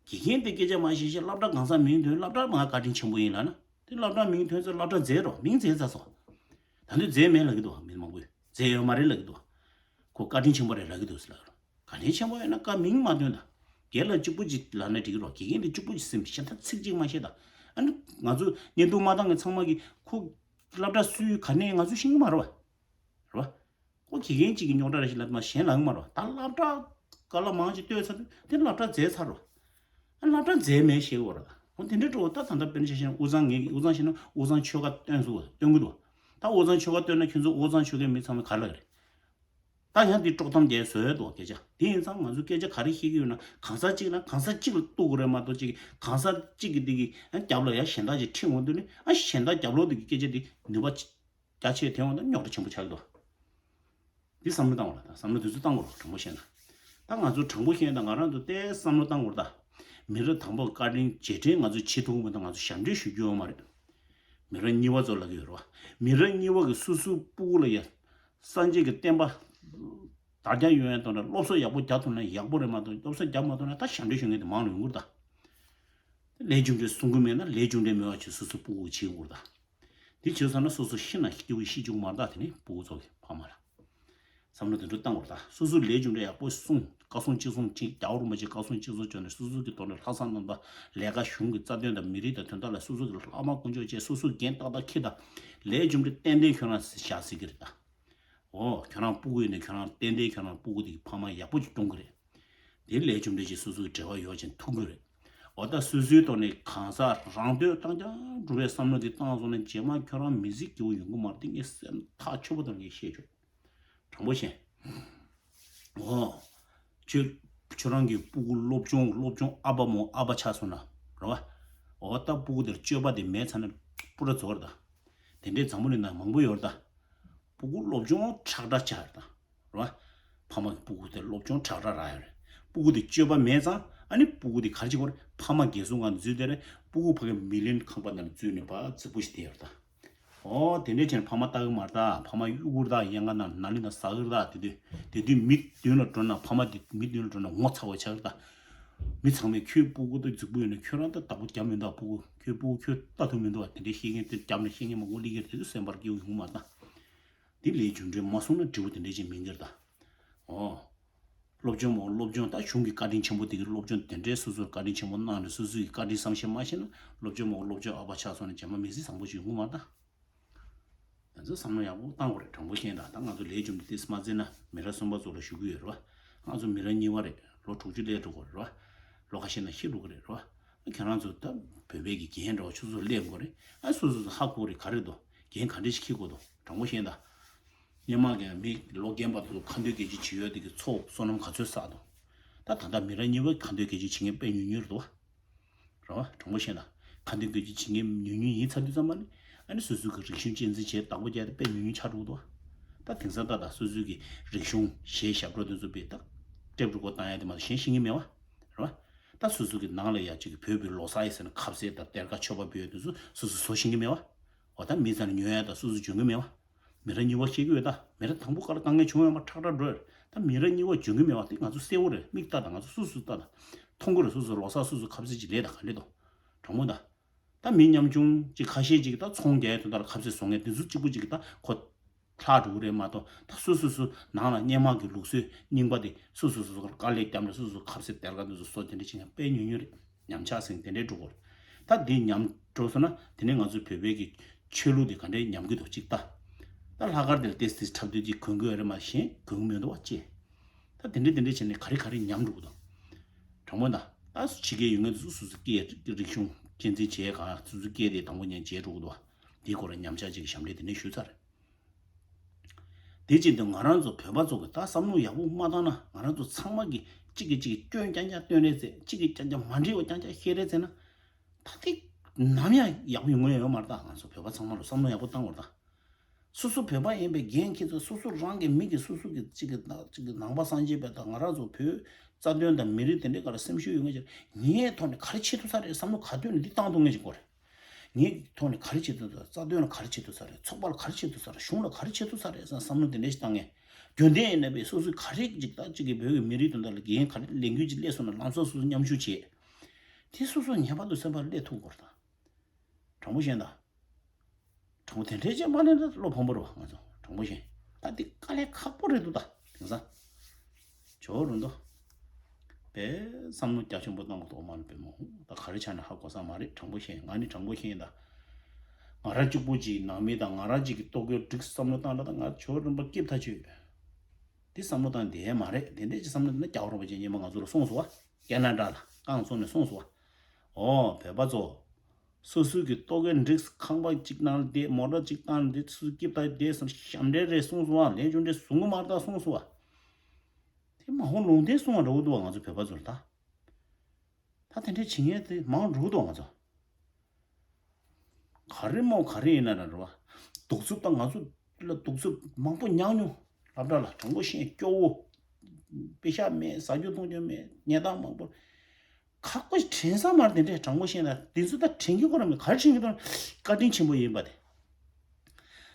དགེ་རྒན་དེ་སྐད་ཆ་མ་བཤད་བཤད་སློབ་གྲྭ་གང་ཟག་མིང་ཐོན་སློབ་གྲྭ་མ་བཀའ་དྲིན་ཆེན་པོ་ཡིན་ལབ་ན། དེ་སློབ་གྲྭ་མིང་ཐོན་ཚེ་སློབ་གྲྭ་རྫས་རོ་མིང་རྫས་ཚ་སོ། ད་དུང་རྫས་མེད་ལབ་ཀྱི་འདུག་མི་མང་པོས་རྫས་ཡོད་མ་རེད་ལབ་ཀྱི་འདུག་ཁོ་བཀའ་དྲིན་ཆེན་པོ་རེད་ལབ་ཀྱི་འདུག་ཟེར་ལབ་རོ། བཀའ་དྲིན་ཆེན་པོ་ཡོད་ན་བཀའ་མིང་མ་ཐོན་ད། རྒན་ལགས་གཅིག་པུ་ཅིག་ལབ་ན་འགྲིག་གི་རོ། དགེ་རྒན་དེ་གཅིག་པུ་ཅིག་སེམས་ཤ་ཐག་ཚིག་གཅིག་མ་བཤད་ད། ཨ་ནི་ང་ཚོ་བརྙན་ཐུང་མ་བཏང་མཁན་ཚང་མ་གིས་ཁོ་སློབ་གྲྭ་སུའི་ག་ནས་ང་ཚོ་ཤེས་ཀྱི་མ་རེད་བ། རེད་བ། ཁོ་དགེ་རྒན་གཅིག་གི་རྙོག་དྲ་རེད་ཞིག་ལབ་མ་གཞན་ལབ་ཀྱི་མ་རེད་བ། ད་སློབ་གྲྭ་དཀའ་ལས་མང་ཅིག་བཏོན་ཚར་དུས་དེ་སློབ་གྲྭ་འཛད་ཚར་རོ། ཨ་སློབ་གྲྭ་འཛད་མེད་ཞེས་གོ་ར། འོ་དེ་འདྲའི་འགྲོ་ད་ད་ལྟ་དཔེར་ན་ཆ་བཞག་ན་དབུས་གཙང་ངེད་ཀྱི་དབུས་གཙང་བྱས་ན་དབུས་གཙང་ཆོལ་ཁ་སྟོན་ཚུགས་སྟོན་གི་འདུག་ད་དབུས་གཙང་ཆོལ་ཁ་སྟོན་ན་ཁྱོད་ཚོ་དབུས་གཙང་ཆོལ་ཁའི་མི་ཚང་མས་ག་རེ་ལབ་ཀྱི་རེད། ད་ཡང་འདི་དཀྲོག་གཏམ་རྒྱག་བཟོ་ཡ་འདུག་སྐད་ཆ་དེ་ཡིན་ཙང་ང་ཚོ་སྐད་ཆ་ག་རེ་བཤད་ཀྱི་ཡོད་ན་གང་ཟག་གཅིག་ལ་གང་ཟག་གཅིག་ལ་གཏུག་དགོས་རེད་མ་གཏོགས་གཅིག་གང་ཟག་གཅིག་གི་འདི་གི་ཡང་རྒྱབ་ལ་ཡང་གཞན་དག་ཅིག་ཁྲིད་འོང་དུས་ནི་ཨ་གཞན་དག་རྒྱབ་ལོགས་འདི་གི་སྐད་ཆ་འདི་ནུས་པ་རྒྱ་ཆེ་དེ་འོང་ད་རྙོག་དྲ་ཆེན་པོ་ཆགས་ཀྱི་འདུག་འདི་བསམ་བློ་བཏང་བ་ལ་ད་བསམ་བློ་དེ་ཚོ་བཏང་དགོས་རེད་དྲང་པོ་བཤད་ན། ད་ང་ཚོ་དྲང་པོ་བཤད་ན་ང་རང་ཚོ་ཏོག་ཙམ་བསམ་བློ་བཏང་དགོས་རེད་ད། མི་རབས་དང་པོ་བཀའ་དྲིན་རྗེས་དྲན་ང་ཚོ་བྱེད་ཐུབ་མ་ཐུབ་ང་ཚོ་ཞབས་འདྲེན་ཞུ་རྒྱུ་ཡོད་མ་རེད། མི་རབས་གཉིས་པ་ཚོ་ལབ་ཀྱི་ཡོད་རེད་བ། མི་རབས་གཉིས་པ་གི་སོ་སོའི་སྤུ་གུ་ལ་ཡ། སངས་རྒྱས་ཀྱི་བསྟན་པ་དར་རྒྱས་ཡོང་ཡ་དང་ན་སློབ་གསོ་ཡག་པོ་རྒྱག་ཐུབ་ན་ཡག་པོ་རེད་མ་གཏོགས་སློབ་གསོ་རྒྱག་མ་ཐུབ་ན་ད་ཞབས་འདྲེན་ཞུ་མཁན་དེ་མང་རུ་ཡོང་གི་རེད་ད། ལས་རྒྱུ་འབྲས་གསུང་གི་མེད་ན་ལས་རྒྱུ་འབྲས་མེད་པ་བྱས་སོ་སོ་སྤུ་གུ་བྱེད་དགོས་རེད་ད། དེ་བྱས་ཚར་ན་སོ་སོ་ཤི་ན་སྐྱིད་པོ་ཤི་བཅུག་མ་རེད་ད་དེ་ནི་སྤུ་གུ་ཚོ་གི་ཕ་མ་ལ། བསམ་བློ་དེ་འདྲ་བཏང་དགོས་རེད་ད། སོ་སོ་ལས་རྒྱུ་འབྲས་ཡག་པོ་གསུངས་བཀའ་གསུང་ཅི་གསུང་ཅི་རྒྱལ་བ་རིན་པོ་ཆེ་བཀའ་གསུང་ཅི་གསུང་བྱོན་ནས་སོ་སོ་གི་ཐོག་ནས་ལྷག་བསམ་རྣམ་དག་ལས་ཀ་གཞུང་གི་རྩ་དོན་དང་མི་རིགས་དང་དོན་དག་ལ་སོ་སོ་གི་ལྷག་མ་དཀོན་མཆོག་བཅས་སོ་སོ་འགན་ཏག་ཏག་འཁྱེར་ད། ལས་རྒྱུ་འབྲས་ཏན་ཏན་ཁྱོད་རང་བཞག་སྲིད་ཀྱི་རེད་ད། འོ་ཁྱོད་རང་སྤུ་གུ་ཡིན་ནས་ཁྱོད་རང་ཏན་ཏན་ཁྱོད་རང་སྤུ་གུ་དེ་གི་ཕ་མ་ཡག་པོ་ཅིག་སྐྱོང་གི་རེད། དེ་ལས་རྒྱུ་འབྲས་ཀྱི་སོ་སོའི་འབྲེལ་བ་ཡོད་ཅིང་ཐུག་གི་རེད། འོ་ད་སོ་སོའི་ཐོག་ནས་གང་ཟག་རང་འདོད་བཏང་ཀྱང་འགྲུབ་པའི་བསམ་བློ་དེ་བཏང་སོང་ན་རྗེས་མ་ཁྱོད་རང་མི་ཚེ་སྐྱིད་པོ་ཡོང་གི་མ་རེད་དེ་ངས་སེམས་ཐག་ཆོད་པོ་དང་ངས་བཤད་ཆོག་དྲང་པོ་བཤད། འོ། ཁྱོད་ཁྱོད་རང་གི་སྤུ་གུ་སློབ་སྦྱོང་སློབ་སྦྱོང་ཨ་ཕ་མོ་ཨ་ཕ་ཆགས་སོང་ན་རེད་བ། འོ་ད་སྤུ་གུ་དེར་སྤྱོད་པ་དེ་མེད་ཚར་ན་སྤུ་ར་རྫོགས་རེད་ད། དེ་འདྲའི་འཛམ་བུ་གླིང་ན་མང་པོ་ཡོད་རེད་ད། སྤུ་གུ་སློབ་སྦྱོང་ཁྲག་ཁྲག་ཆགས་རེད་ད། རེད་བ། ཕ་མ་གི་སྤུ་གུ་དེ་སློབ་སྦྱོང་ཁྲག་ཁྲག་རག་ཡོད་རེད། སྤུ་གུ་དེ་སྤྱོད་པ་མེད་ཙང་ཨ་ནི་སྤུ་གུ་དེ་ག་རེ་བྱེད་དགོས་རེད། ཕ་མ་རྒས་གསོ་ཁང་དུ་འཛུལ་བསྡད་རེད། སྤུ་གུ་ཕ་གི་མི་ལིན་ཁང་པ་ནང་ལ་འཛུལ་ནས་ཕར་རྫིག་པོ་ཞིག་བསྡད་ཡོད་རེད་ད། ཨོ་དེ་འདྲའི་ཆེད་ཕ་མ་ལྟ་གི་མ་རེད་ད། ཕ་མ་གཡུག་གུར་ད་ཡན་ག་ན་ན་ལི་ན་ཟ་གི་རེད་ད། དེ་དུས་དེ་དུས་མི་མདུན་ལ་འགྲོ་ན་ཕ་མ་དེ་མི་མདུན་ལ་འགྲོ་ན་ངོ་ཚ་བ་ཆགས་གི་རེད་ད། མི་ཚང་མས་ཁྱོད་སྤུ་གུ་དེ་རྫིག་པོ་ཡོད་ན་ཁྱོད་རང་ད་བདག་པོ་རྒྱབ་མི་འདུག་སྤུ་གུ་ཁྱོད་སྤུ་གུ་ཁྱོད་ལྟ་ཐུབ་མི་འདུག་དེ་འདྲའི་བཤད་མཁན་དེ་རྒྱབ་ནས་བཤད་མཁན་མང་པོ་སླེབས་ཀྱི་རེད། དེ་ཚོ་སེམས་པར་སྐྱེ་བོ་ཡོང་གི་མ་རེད་ད། དེ་ལས་རྒྱུ་འབྲས་མ་སོང་ན་འབྲས་བུ་དེ་འདྲས་ཅིག་མིན་གྱི་རེད་ད། ཨོ། སློབ་སྦྱོང་མོ་སློབ་སྦྱོང་ད་གཞུང་གི་བཀའ་དྲིན་ཆེན་པོ་དེ་གི་སློབ་སྦྱོང་དེ་འདྲས་སོ་སོར་བཀའ་དྲིན་ཆེན་པོ་གནང་ནས་སོ་སོ་ཡི་བཀའ་དྲིན་བསམ་ཤེས་མ་ཤེས་ན་སློབ་སྦྱོང་མོ་སློབ་སྦྱོང་ཨ་ཕ་ཆགས་སོང་ན་རྗེས་མ་མི་ཚེ་བཟང་པོ་ཞིག་ཡོང་གི་མ་རེད་ད། ང་ཚོ་བསམ་བློ་ཡག་པོ་བཏང་དགོས་རེད། དྲང་པོ་བཤད་ན་ད་ང་ཚོ་ལས་རྒྱུ་འབྲས་དེ་མ་བརྩིས་ན་མི་རབས་གསུམ་པ་ཚོ་ལ་ཞུ་གི་ཡོད་རེད་བ། ང་ཚོ་མི་རབས་གཉིས་པ་རེད། ལོ་དྲུག་ཅུ་སླེབས་འགྲོ་གི་རེད་བ། ལོ་ཁ་ཤས་ན་ཤི་འགྲོ་གི་རེད་བ། ཁྱེད་རང་ཚོ་ད་བོད་པའི་གི་རྒན་འདྲ་བ་ཆུ་ཚོད་སླེབས་དགོས་རེད། ཨ་སོ་སོ་ཚོ་ཧ་གོ་རེད་ག་རེ་འདུག་འགན་ག་འདྲ་ཞིག་འཁྱེར་དགོས་འདུག་དྲང་པོ་བཤད་ན། སྔོན་མ་གི་མི་ལོ་རྒན་པ་ཚོ་ཁ་འདོན་སྐད་ཆ་བྱེད་ཡོད་དེ་གི་ཚོགས་བསོད་ནམས་ག་ཚོད་བསགས་འདུག་ད་ད་ལྟ་མི་རབས་གཉིས་པ་ཁ་འདོན་སྐད་ཆ་བྱེད་མཁན་དཔེ་ཉུང་ཉུང་རེད་འདུག་རེད་བ། དྲང་པོ་བཤད་ན། ཁ་འདོན་སྐད་ཆ་བྱེད་མཁན་ཉུང་ཉུང་ཡིན་ཚར་དུས་ཙམ་པ་ནི། ཨ་ནི་སོ་སོའི་གི་རིག་གཞུང་གཅེས་འཛིན་བྱས་བདག་པོ་རྒྱག་དེ་དཔེ་ཉུང་ཉུང་ཆགས་འགྲོ་གི་འདུག་ད་དེང་སང་ད་ད་སོ་སོའི་གི་རིག་གཞུང་གཞས་ཞབས་བྲོ་དེ་ཚོ་དཔེ་ད་ཊེབ་རི་ཀོཌ་བཏང་ཡ་དེ་མ་གཏོགས་གཞན་ཤེས་ཀྱི་མེད་བ། རེད་བ། ད་སོ་སོ་གི་ནང་ལ་ཡ་གཅིག་གི་བོད་པའི་ལོ་གསར་ཡི་ཟེར་ན་ཁ་ཟས་དང་གཏེར་ཁ་མཆོད་པ་འབུལ་ཡ་དེ་ཚོ་སོ་སོ་བཟོ་ཤེས་ཀྱི་མེད་བ། འོ་ད་མི་ཚང་ལ་ཉོ་ཡ་ད་སོ་སོ་འཇོན་གྱི་མེད་བ། མི་རབས་གཉིས་པ་བཤད་ཀྱི་ཡོད་ད། མི་རབས་དང་པོ་ག་ལ་དཀའ་ངལ་བྱུང་ཡོད་མ་ཁྲག་ཁྲག་འགྲོ་ཡོད། ད་མི་རབས་གཉིས་པ་འཇོན་གྱི་མེད་བ་དེ་ང་ཚོ་གསལ་བོ་རེད། མིག་ལྟ་དང་ང་ཚོ་སོ་སོ་ལྟ་དང་། མཐོང་གི་རེད། སོ་སོ་ལོ་གསར་སོ་སོ་ཁ་ཟས་ཅིག་ལས་དང་ག་ལས་དང་། དྲང་མོ་ད། ད་མི་ཉམ་ཆུང་ཅིག་ཁ་ཤས་ཅིག་ད་ཚོང་རྒྱག་ཡ་དོན་དག་ལ་ཁ་ཟས་བཟོ་མཁན་དེ་ཚོ་གཅིག་པུ་ཅིག་ད་ཁོ་ཁྲག་འགྲོ་གི་རེད་མ་གཏོགས་ད་སོ་སོ་སོ་ནང་ལ་སྔོན་མ་གི་ལུགས་སྲོལ་རྙིང་པ་དེ་སོ་སོ་སོ་སོ་དཀའ་ལས་བརྒྱབ་ནས་སོ་སོ་ཁ་ཟས་གཏེར་ཁ་དེ་ཚོ་བཟོ་དེ་འདྲ་བྱེད་མཁན་དཔེ་ཉུང་ཉུང་རེད། ཉམས་ཆག་ཟིན་དེ་འདྲའི་འགྲོ་གོ། ད་འདི་ཉམས་འགྲོ་སོང་ན་དེ་ནས་ང་ཚོའི་བོད་པའི་གི་ཆོས་ལུགས་དེ་ག་འདྲའི་ཉམས་ཀྱི་འདུག་ཅིག་ལྟ། ད་ལྷག་དཀར་དེ་ལ་ཏེས་ཏེས་འཁྲབ་སྟོན་ཅིག་གོན་གི་ཡོད་རེད་མ་གཞན་གོན་གི་མི་འདུག་བ་ཅེ། ད་དེ་འདྲའི་དེ་འདྲའི་བྱས་ནས་ག་རེ་ག་རེ་ཉམས་འགྲོ་གི་འདུག་དྲང་མོ་ད། ད་ཕྱི་རྒྱལ་ཡོད་མཁན་དེ་ཚོ་སོ་སོ་སྐད་རིག་གཞུང་གཅེས་འཛིན་བྱས་ག་སོ་སོ་སྐད་དེ་དང་པོ་ཉན་བྱས་འགྲོ་གི་འདུག་བ། དེའི་སྐོར་ལ་ཉམས་ཆག་ཅིག་གི་ཞབས་འདྲེན་དེ་འདྲ་ཞུས་ཚར། དེ་བྱེད་དུས་ང་རང་ཚོ་བོད་པ་ཚོ་གི་ད་བསམ་བློ་ཡག་པོ་མ་བཏང་ན་ང་རང་ཚོ་ཚང་མ་གི་གཅིག་གིས་གཅིག་གི་སྐྱོན་རྐྱང་རྐྱང་སྟོན་རེད་ཟེར། གཅིག་གིས་རྐྱང་རྐྱང་མ་འགྲིག་པ་རྐྱང་རྐྱང་བཤད་རེད་ཟེར་ན། ད་དེ་ནམ་ཡང་ཡག་པོ་ཡོང་ངེས་ཡོད་མ་རེད། ད་ང་ཚོ་བོད་པ་ཚང་མ་ལ་བསམ་བློ་ཡག་པོ་བཏང་དགོས་རེད་ད། སོ་སོ་བོད་པ་ཡིན་པའི་འགན་འཁྱེར་ཚོ་སོ་སོ་རང་གི་མི་གི་སོ་སོ་གི་གཅིག་གི་ནང་གཅིག་གི་ནང་པ་སངས་རྒྱས་པ་དང་ང་རང་ཚོ་བོད་རྩ་དོན་དང་མི་རིགས་དེ་འདྲའི་སྐོར་ལ་སེམས་ཤུགས་ཡོད་ངེས་ཀྱི་ངའི་ཐོག་ནས་ག་རེ་བྱེད་ཐུབ་ས་རེད་བསམ་བློ་ག་དུས་ནས་འདི་བཏང་ཐུབ་ངེས་ཀྱི་སྐོར་རེད། ངའི་ཐོག་ནས་ག་རེ་བྱེད་ཐུབ་ས་རེད། རྩ་དོན་ལ་ག་རེ་བྱེད་ཐུབ་ས་རེད། ཚོགས་པ་ལ་ག་རེ་བྱེད་ཐུབ་ས་རེད། གཞུང་ལ་ག་རེ་བྱེད་ཐུབ་ས་རེད་བསམ་བསམ་བློ་དེ་འདྲ་ཞིག་བཏང་ངེས། རྒྱུན་ལྡན་ཡིན་ན་བས་སོ་སོའི་ག་རེ་ཅིག་ད་ཅིག་གི་བོད་ཀྱི་མི་རིགས་དོན་དག་ལ་འགན་ག་རེ་ལས་འགུལ་ཅིག་སླེབས་སོང་ན་ལམ་སང་སོ་སོ་མཉམ་ཞུགས་བྱེད། དེ་སོ་སོ་ངེས་པར་དུ་སེམས་པར་སླེབས་ཐུབ་དགོས་རེད་ད། དྲང་པོ་བཤད་ན། དྲང་པོ་དེ་འདྲའི་ཅན་མ་ལེན་ན་བློ་ཕམ་པོ་རེད་བ། ང་ཚོ་དྲང་པོ་བཤད། ད་འདི་དཀའ་ལས་ཁག་པོ་རེད་འདུག་ད་དེང་སང་། ཇོ་རུ་འདུག་པས་བསམ་བློ་རྒྱ་ཆེན་པོ་བཏང་དགོས་འདུག་མ་ལ་པས་མ་ཧུ་ད་ག་རེ་ཆགས་ན་ཧ་གོ་ས་མ་རེད། དྲང་པོ་བཤད་ང་ནི་དྲང་པོ་བཤད་ད། ང་རང་གཅིག་པུ་གཅིག་ནང་མི་དང་ང་རང་གཅིག་གི་ལྟོ་གོས་འགྲིག་བསམ་བློ་བཏང་ལ་ད་ང་ཇོ་བོ་རིན་པོ་སྐྱིབས་ཐ་ཆོད། དེ་བསམ་བློ་བཏང་བསྡད་མ་རེད། དེ་འདྲས་ཀྱི་བསམ་བློ་བཏང་ན་རྒྱལ་བ་རིན་པོ་ཆེ་སྙེ་མ་ང་ཚོ་ལ་གསུངས་སོང་བ། ཀེ་ན་ཌ་ལ་རྐང་བཙུགས་ནས་གསུངས་སོང་བ། ཨོ་བོད་པ་ཚོ། སོ་སོའི་གི་ལྟོ་གོས་འགྲིག་ཁང་པ་གཅིག་ནང་བསྡད་མོ་ཊ་གཅིག་བཏང་བསྡད་སོ་སོ་སྐྱིབས་ཐ་བསྡད་སོང་ཞབས་འདྲེན་རེད་གསུངས་སོང་བ། ལས་རྒྱུ་འབྲས་བཟུང་གི་མ་རེད་ད་གསུངས་སོང་བ། དེ་མ་ཧོ་ལུང་བསྟན་གསུང་བ་འདྲ་བོ་འདུག་བ་ང་ཚོ་བོད་པ་ཚོར་ད། ད་དེ་འདྲས་བྱེད་མཁན་དེ་མང་འགྲོ་འདུག་ང་ཚོ། ག་རེ་མོ་ག་རེ་ཡིན་ན་ར་རེད་བ། གདུག་རྩུབ་དང་ང་ཚོ་ལ་གདུག་རྩུབ་མང་པོ་མྱངས་མྱོང་། སློབ་གྲྭ་ལ་དྲང་པོ་བཤད་སྐྱོ་བོ། པེ་ཤ་མེད་ཟ་རྒྱུ་འཐུང་རྒྱུ་མེད་ཉལ་སྟངས་མང་པོ། ཁག་པོ་དྲན་ས་མ་རེད་དེ་འདྲས་དྲང་པོ་བཤད་ན་དེ་ཚོ་ད་དྲན་གྱི་ཁོ་ར་མེད་ག་རེ་དྲན་གྱི་འདུག་བཀའ་དྲིན་ཆེན་པོ་ཡིན་པ་དེ།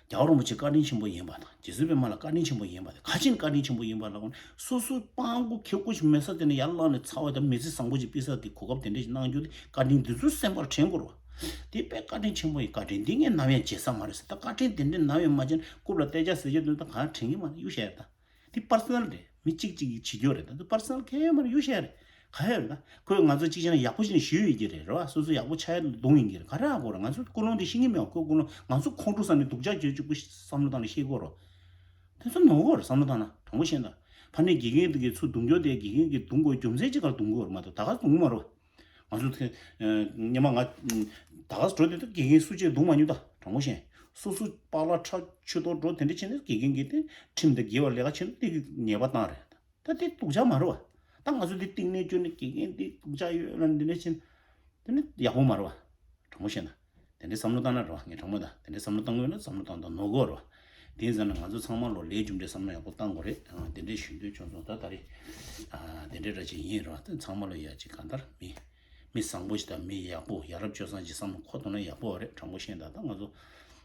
རྒྱལ་བ་རིན་པོ་ཆེ་བཀའ་དྲིན་ཆེན་པོ་ཡིན་པ་དང་རྗེ་བཙུན་པད་མ་ལ་བཀའ་དྲིན་ཆེན་པོ་ཡིན་པ་དང་ག་ཅིན་བཀའ་དྲིན་ཆེན་པོ་ཡིན་པ་ལ་ཁོ་ན་སོ་སོའི་སྤང་སྒོ་ཁེ་ཀུ་ཞིག་མེད་ས་དེ་ནས་ཡར་བླངས་ནས་ཚ་བ་དང་མི་ཚེ་བཟང་པོ་ཅིག་སྤེལ་ས་གི་གོ་སྐབས་དེ་འདྲ་ཞིག་གནང་རྒྱུ་དེ་བཀའ་དྲིན་འདི་ཚོ་སེམས་པར་དྲན་དགོས་རེད་བ། དེ་དཔེ་བཀའ་དྲིན་ཆེན་པོ་ཡིན། བཀའ་དྲིན་འདི་ངས་ནམ་ཡང་བརྗེད་ས་མ་རེད་ཟེར། ད་བཀའ་དྲིན་དེ་འདྲ་ནམ་ཡང་མ་བརྗེད་ན་རྐུབ་ལ་གཏད་ཆག་ཟེར་རྒྱུ་དེ་ད་གང་དྲན་གྱི་མ་རེད། གཡུག་བཤད་ཡ་ད། འདི་པར་སོ་ནལ་རེད། མི་གཅིག་གཅིག་གིས་བྱེད་རྒྱུ་རེད། ད་འདི་པར་སོ་ནལ་གང་ཡང་མ་རེད། གཡུག་བཤད་རེད། ག་ཡོད་རེད་ད། ཁོས་ང་ཚོ་གཅིག་བྱས་ན་ཡག་པོ་བྱས་ནས་ཞུས་ཡོད་ཀྱི་རེད་རེད་བ། སོ་སོ་ཡག་པོ་ཆགས་ཡ་གདོང་ཡིན་གྱི་རེད། ག་རེ་ཧ་གོ་རེད། ང་ཚོ་ཀུན་སློང་དེ་ཤེས་ཀྱི་མེད་བ། ཁོས་ཀུན་སློང་ང་ཚོ་ཁོང་ཁྲོ་ཟ་ནས་སྡུག་ཅག་བྱེད་བཅུག་པོ་བསམ་བློ་བཏང་ནས་ཤེས་དགོས་རེད། དེ་ཚོ་ནོར་གོ་རེད། བསམ་བློ་བཏང་ན་དྲང་པོ་བཤད་ན། ཕ་ནས་དགེ་རྒན་དེ་གའི་ཚུར་རྡུང་རྒྱུ་དེ་དགེ་རྒན་གྱིས་རྡུང་དགོས་རྒྱུ་མཚན་ཅིག་ག་རེ་རྡུང་དགོས་རེད་མ་གཏོགས་ད་ག་རྡུང་གི་མ་རེད་བ། ང་ཚོ་དེ། ཉི་མ་ང་། ད་ག་འགྲོ་དེ་དུས་དགེ་རྒན་སུ་གཅིག་རྡུང་མ་མྱོང་ད་དྲང་པོ་བཤད། སོ་སོ་པཱ་ལགས་ཁྲ་ཆུ་གཏོར་འགྲོ་དེ་འདྲ་བྱས་ནས་དགེ་རྒན་གྱིས་དེ་ཁྲིམས་དང་འགལ་བ་ལས་ཀ་བྱས་ན་དེ་གི་ཉེས་པ་བཏང་རེད། ད་དེ་སྡུག་ཅག་མ་རེད་བ། ད་ང་ཚོ་དེ་གཏིང་ནས་བསྐྱོན་ནས་དགེ་རྒན་དེ་སྡུག་ཅག་ཡོད་ལ་འདི་འདྲ་བྱས་ན། དེ་ནི་ཡག་པོ་མ་རེད་བ། དྲང་པོ་བཤད་ན། དེ་འདྲའི་བསམ་བློ་བཏང་ན་རེད་བ། ངས་དྲང་མོ་ད་དེ་འདྲའི་བསམ་བློ་བཏང་དགོས་ན་བསམ་བློ་བཏང་དང་ནོར་གོ་རེད་བ། དེ་ཡིན་ཙང་ན་ང་ཚོ་ཚང་མ་ལོ་ལས་རྒྱུ་འབྲས་བསམ་བློ་ཡག་པོ་བཏང་དགོས་རེད། དེ་འདྲའི་ཞུ་འདོད་བྱུང་སོང་ད་ད་རེད། དེ་འདྲའི་ར་ཅིག་ཡིན་རེད་བ། དེ་ཚང་མ་ལོ་ཡ་ཅིག་གང་ལྟར་མི། མི་བཟང་པོ་ཞིག་དང་མི་ཡག་པོ་ཡ་རབས་སྤྱོད་བཟང་ཅིག་བསམ་བློ་འཁོར་ཐུབ་ན་ཡག་པོ་རེད། དྲང་པོ་བཤད་ད་ད་ང་ཚོ་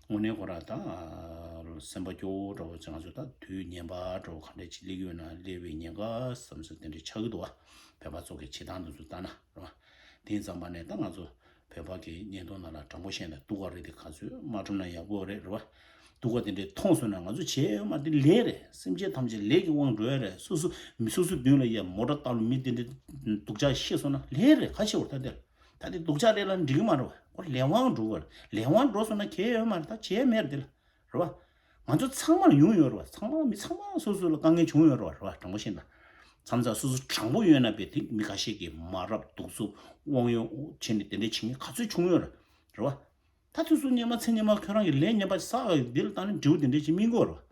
དངོས་གནས་ཁོ་ར་ད་སེམས་པ་སྐྱོ་བོ་འདྲ་བོ་ཅིག་ང་ཚོ་ད་དུས་ངན་པ་འདྲ་བོ་ག་འདྲ་ཅིག་སླེབས་ཡོད་ན་སླེབས་པའི་ཉེན་ཁ་བསམ་ཚུལ་དེ་འདྲ་ཆགས་ཀྱི་འདུག་བ། བོད་པ་ཚོ་གི་བྱེད་སྟངས་དེ་ཚོ་ལྟ་ན་རེད་བ། དེ་ཙམ་པ་ནས་ད་ང་ཚོ་བོད་པ་གི་བརྙན་ཐུང་ནང་ལ་དྲང་པོ་བཤད་ན་སྡུག་ག་རེད། དེ་ག་ཚོད་མ་བསྒྲུབས་ན་ཡག་པོ་རེད་རེད་བ། སྡུག་ག་དེ་འདྲས་མཐོང་སོང་ན་ང་ཚོ་བྱས་ཡོད་མ་རེད། དེ་ལས་རེད། སེམས་ཅན་ཐམས་ཅད་ལས་ཀྱི་དབང་འགྲོ་ཡ་རེད། སོ་སོ་མི་སོ་སོའི་མདུན་ལ་ཡ་མོ་ཊ་བཏང་ལ་མི་དེ་འདྲས་སྡུག་ཅག་ཤེས་སོང་ན་ལས་རེད། ག་ཆེ་བར་ད་དེ་ལ་ད་དེ་སྡུག་ཅག་རེད་ལ་འགྲིག་གི་མ་རེད་བ། ཁོ་ལས་དབང་འགྲོ་དགོས་རེད། ལས་དབང་འགྲོ་སོང་ན་གལ་ཡོད་མ་རེད། ད་བྱས་མེད་རེད་དེ་ལ། རེད་བ། ང་ཚོ་ཚང་མ་ལ་ཡོང་ཡོད་རེད་བ། ཚང་མ་མི་ཚང་མ་སོ་སོ་ལ་དཀའ་ངལ་བྱུང་ཡོད་རེད་བ། རེད་བ། དྲང་པོ་བཤད་ན། མཚམས་མཚམས་སོ་སོ་དྲང་པོ་ཡོད་ན་བས་དེ་མི་ཁ་ཤས་ཀྱིས་མ་རབས་སྡུག་རྩུབ་དབང་ཡོད་བྱས་ནས་དེ་འདྲས་བྱེད་མཁན་ག་ཚོད་བྱུང་ཡོད་རེད། རེད་བ། ད་དུས་སུ་སྙེ་མ་ཚེ་སྙེ་མ་ཁྱོད་རང་གི་ལས་ཉམས་པ་བསགས་ཡོད་འདི་ལ་བཏང་ནས་འབྲས་བུ་དེ་འདྲས་ཅིག་སྨིན་གྱི་ཡོད་རེད་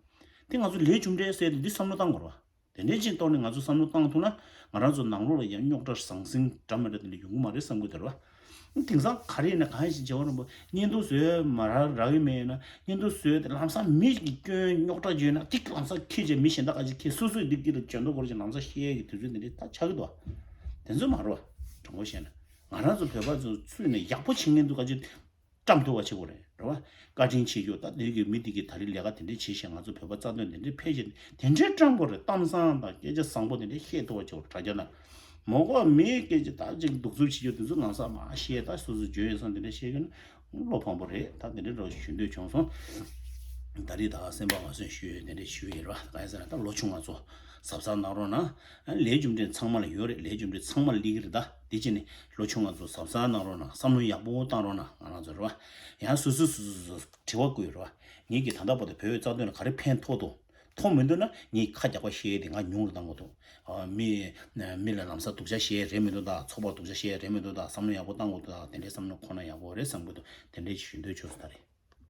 བ། དེ་ང་ཚོ་ལས་རྒྱུ་འབྲས་ཟེར་དེ་འདི་བསམ་བློ་བཏང་དགོས་རེད་བ། དེ་འདྲའི་ཅིག་ཐོག་ནས་ང་ཚོ་བསམ་བློ་བཏང་ཐུབ་ན་ང་རང་ཚོ་ནང་ལོགས་ལ་ཡང་རྙོག་དྲ་ཟང་ཟིང་འདྲ་མི་འདྲ་དེ་འདྲ་ཡོང་གི་མ་རེད་བསམ་གི་འདུག་རེད་བ། དེང་སང་ག་རེ་ཡིན་ན་གང་ཡིན་ཞིག་བྱེད་པ་རུང་བོ་བརྙན་ཐུང་བཟོས་མ་རག་རག་གི་མེད་ཡིན་ན་བརྙན་ཐུང་བཟོས་ཏེ་ལམ་སང་མི་གི་སྐྱོན་རྙོག་དྲ་བརྗོད་ན་ཏིག་ལམ་སང་ཁྱེད་ཀྱིས་མི་གཞན་དག་ག་ཅིག་ཁྱེད་སོ་སོའི་སྡིག་སྒྲིབ་ལ་བྱོན་མདོག་སྐོར་ཅིག་ལམ་སང་བཤད་ཡས་ཀྱི་དུས་ཚོད་འདི་འདྲའི་ད་ཆགས་གི་འདུག་བ། དེ་ཚོ་མ་རེད་བ། དྲང་པོ་བཤད་ན་ང་རང་ཚོ་བོད་པ་ཚོ་ཚུད་ནས་ཡག་པོ་བྱེད་མཁན་འདུག་ག་ཅིག་བཀྲམ་ཐུབ་པ་བྱེད་དགོས་རེད། རེད་བ། བཀའ་དྲིན་ཆེ་ཞུ། ད་དེ་གི་མི་དེ་གི་ད་རེས་ལས་ཀ་དེ་འདྲས་བྱེད་བཞིན་ང་ཚོ་བོད་པ་རྩ་དོན་དེ་འདྲས་འཕེལ་བཞིན་དེ་འདྲས་བཀྲམ་དགོས་རེད། གཏམ་བཟང་དང་སྐད་ཆ་བཟང་པོ་དེ་འདྲས་བཤད་ཐུབ་པ་བྱེད་དགོས་རེད། དྲ་རྒྱ་ནང་མོ་གོ་མིའི་སྐད་ཆ་ད་ཅིག་གདུག་རྩུབ་བྱེད་རྒྱུ་དེ་ཚོ་ལམ་སང་མ་བཤད། ད་སོ་སོ་བརྗོད་ཡོད་སོང་དེ་འདྲས་བཤད་གི་ན་བློ་ཕངས་པོ་རེད། ད་དེ་འདྲས་འདྲ་ཞུ་འདོད་བྱུང་སོང་། ད་རེས་ད་སེམས་པ་མ་བཟོད་ཞུ་ཡོད་དེ་འདྲས་ཞུ་ཡིན་རེད་བ། གང་ཡིན་ཟེར་ན་ད་ལོ་ཆུང་ང་ཚོ་གཟབ་གཟབ་གནང་རོགས་གནང་། ལས་རྒྱུ་འབྲས་ཚང་མ་ལ་ཡོད་རེད། ལས་རྒྱུ་འབྲས་ཚང་མ་ལ་སླེབས་ཀྱི་རེད། ད་དེ་བྱས་ནས་ལོ་ཆུང་ང་ཚོ་གཟབ་གཟབ་གནང་རོགས་གནང་། བསམ་བློ་ཡག་པོ་བཏང་རོགས་གནང་། ང་རང་ཚོ་རེད་བ། ཡང་སོ་སོ་སོ་སོ་སོ་དྲི་བ་བཀོད་རེད་བ། ངེད་ཀྱིས་ད་ལྟ་བར་དུ་བོད་པའི་རྩ་དོན་ལ་ག་རེ་ཕན་ཐོགས་འདུག་ཐོགས་མི་འདུག་ན་ངས་ཁ་རྒྱག་པ་བཤད་དེ་ང་ཉུང་རུ་བཏང་དགོས་འདུག་ཨ། མི་མི་ལ་ལམ་སང་སྡུག་ཅག་བཤད་རེད་མི་འདུག་ད་ཚོགས་པར་སྡུག་ཅག་བཤད་རེད་མི་འདུག་ད་བསམ་བློ་ཡག་པོ་བཏང་དགོས་འདུག་ད་དེ་འདྲའི་བསམ་བློ་འཁོར་ན་ཡག་པོ་རེད་བསམ་གྱི་འདུག་དེ་འདྲའི་ཞུ་འདོད་བྱུང་སོང་ད་རེད།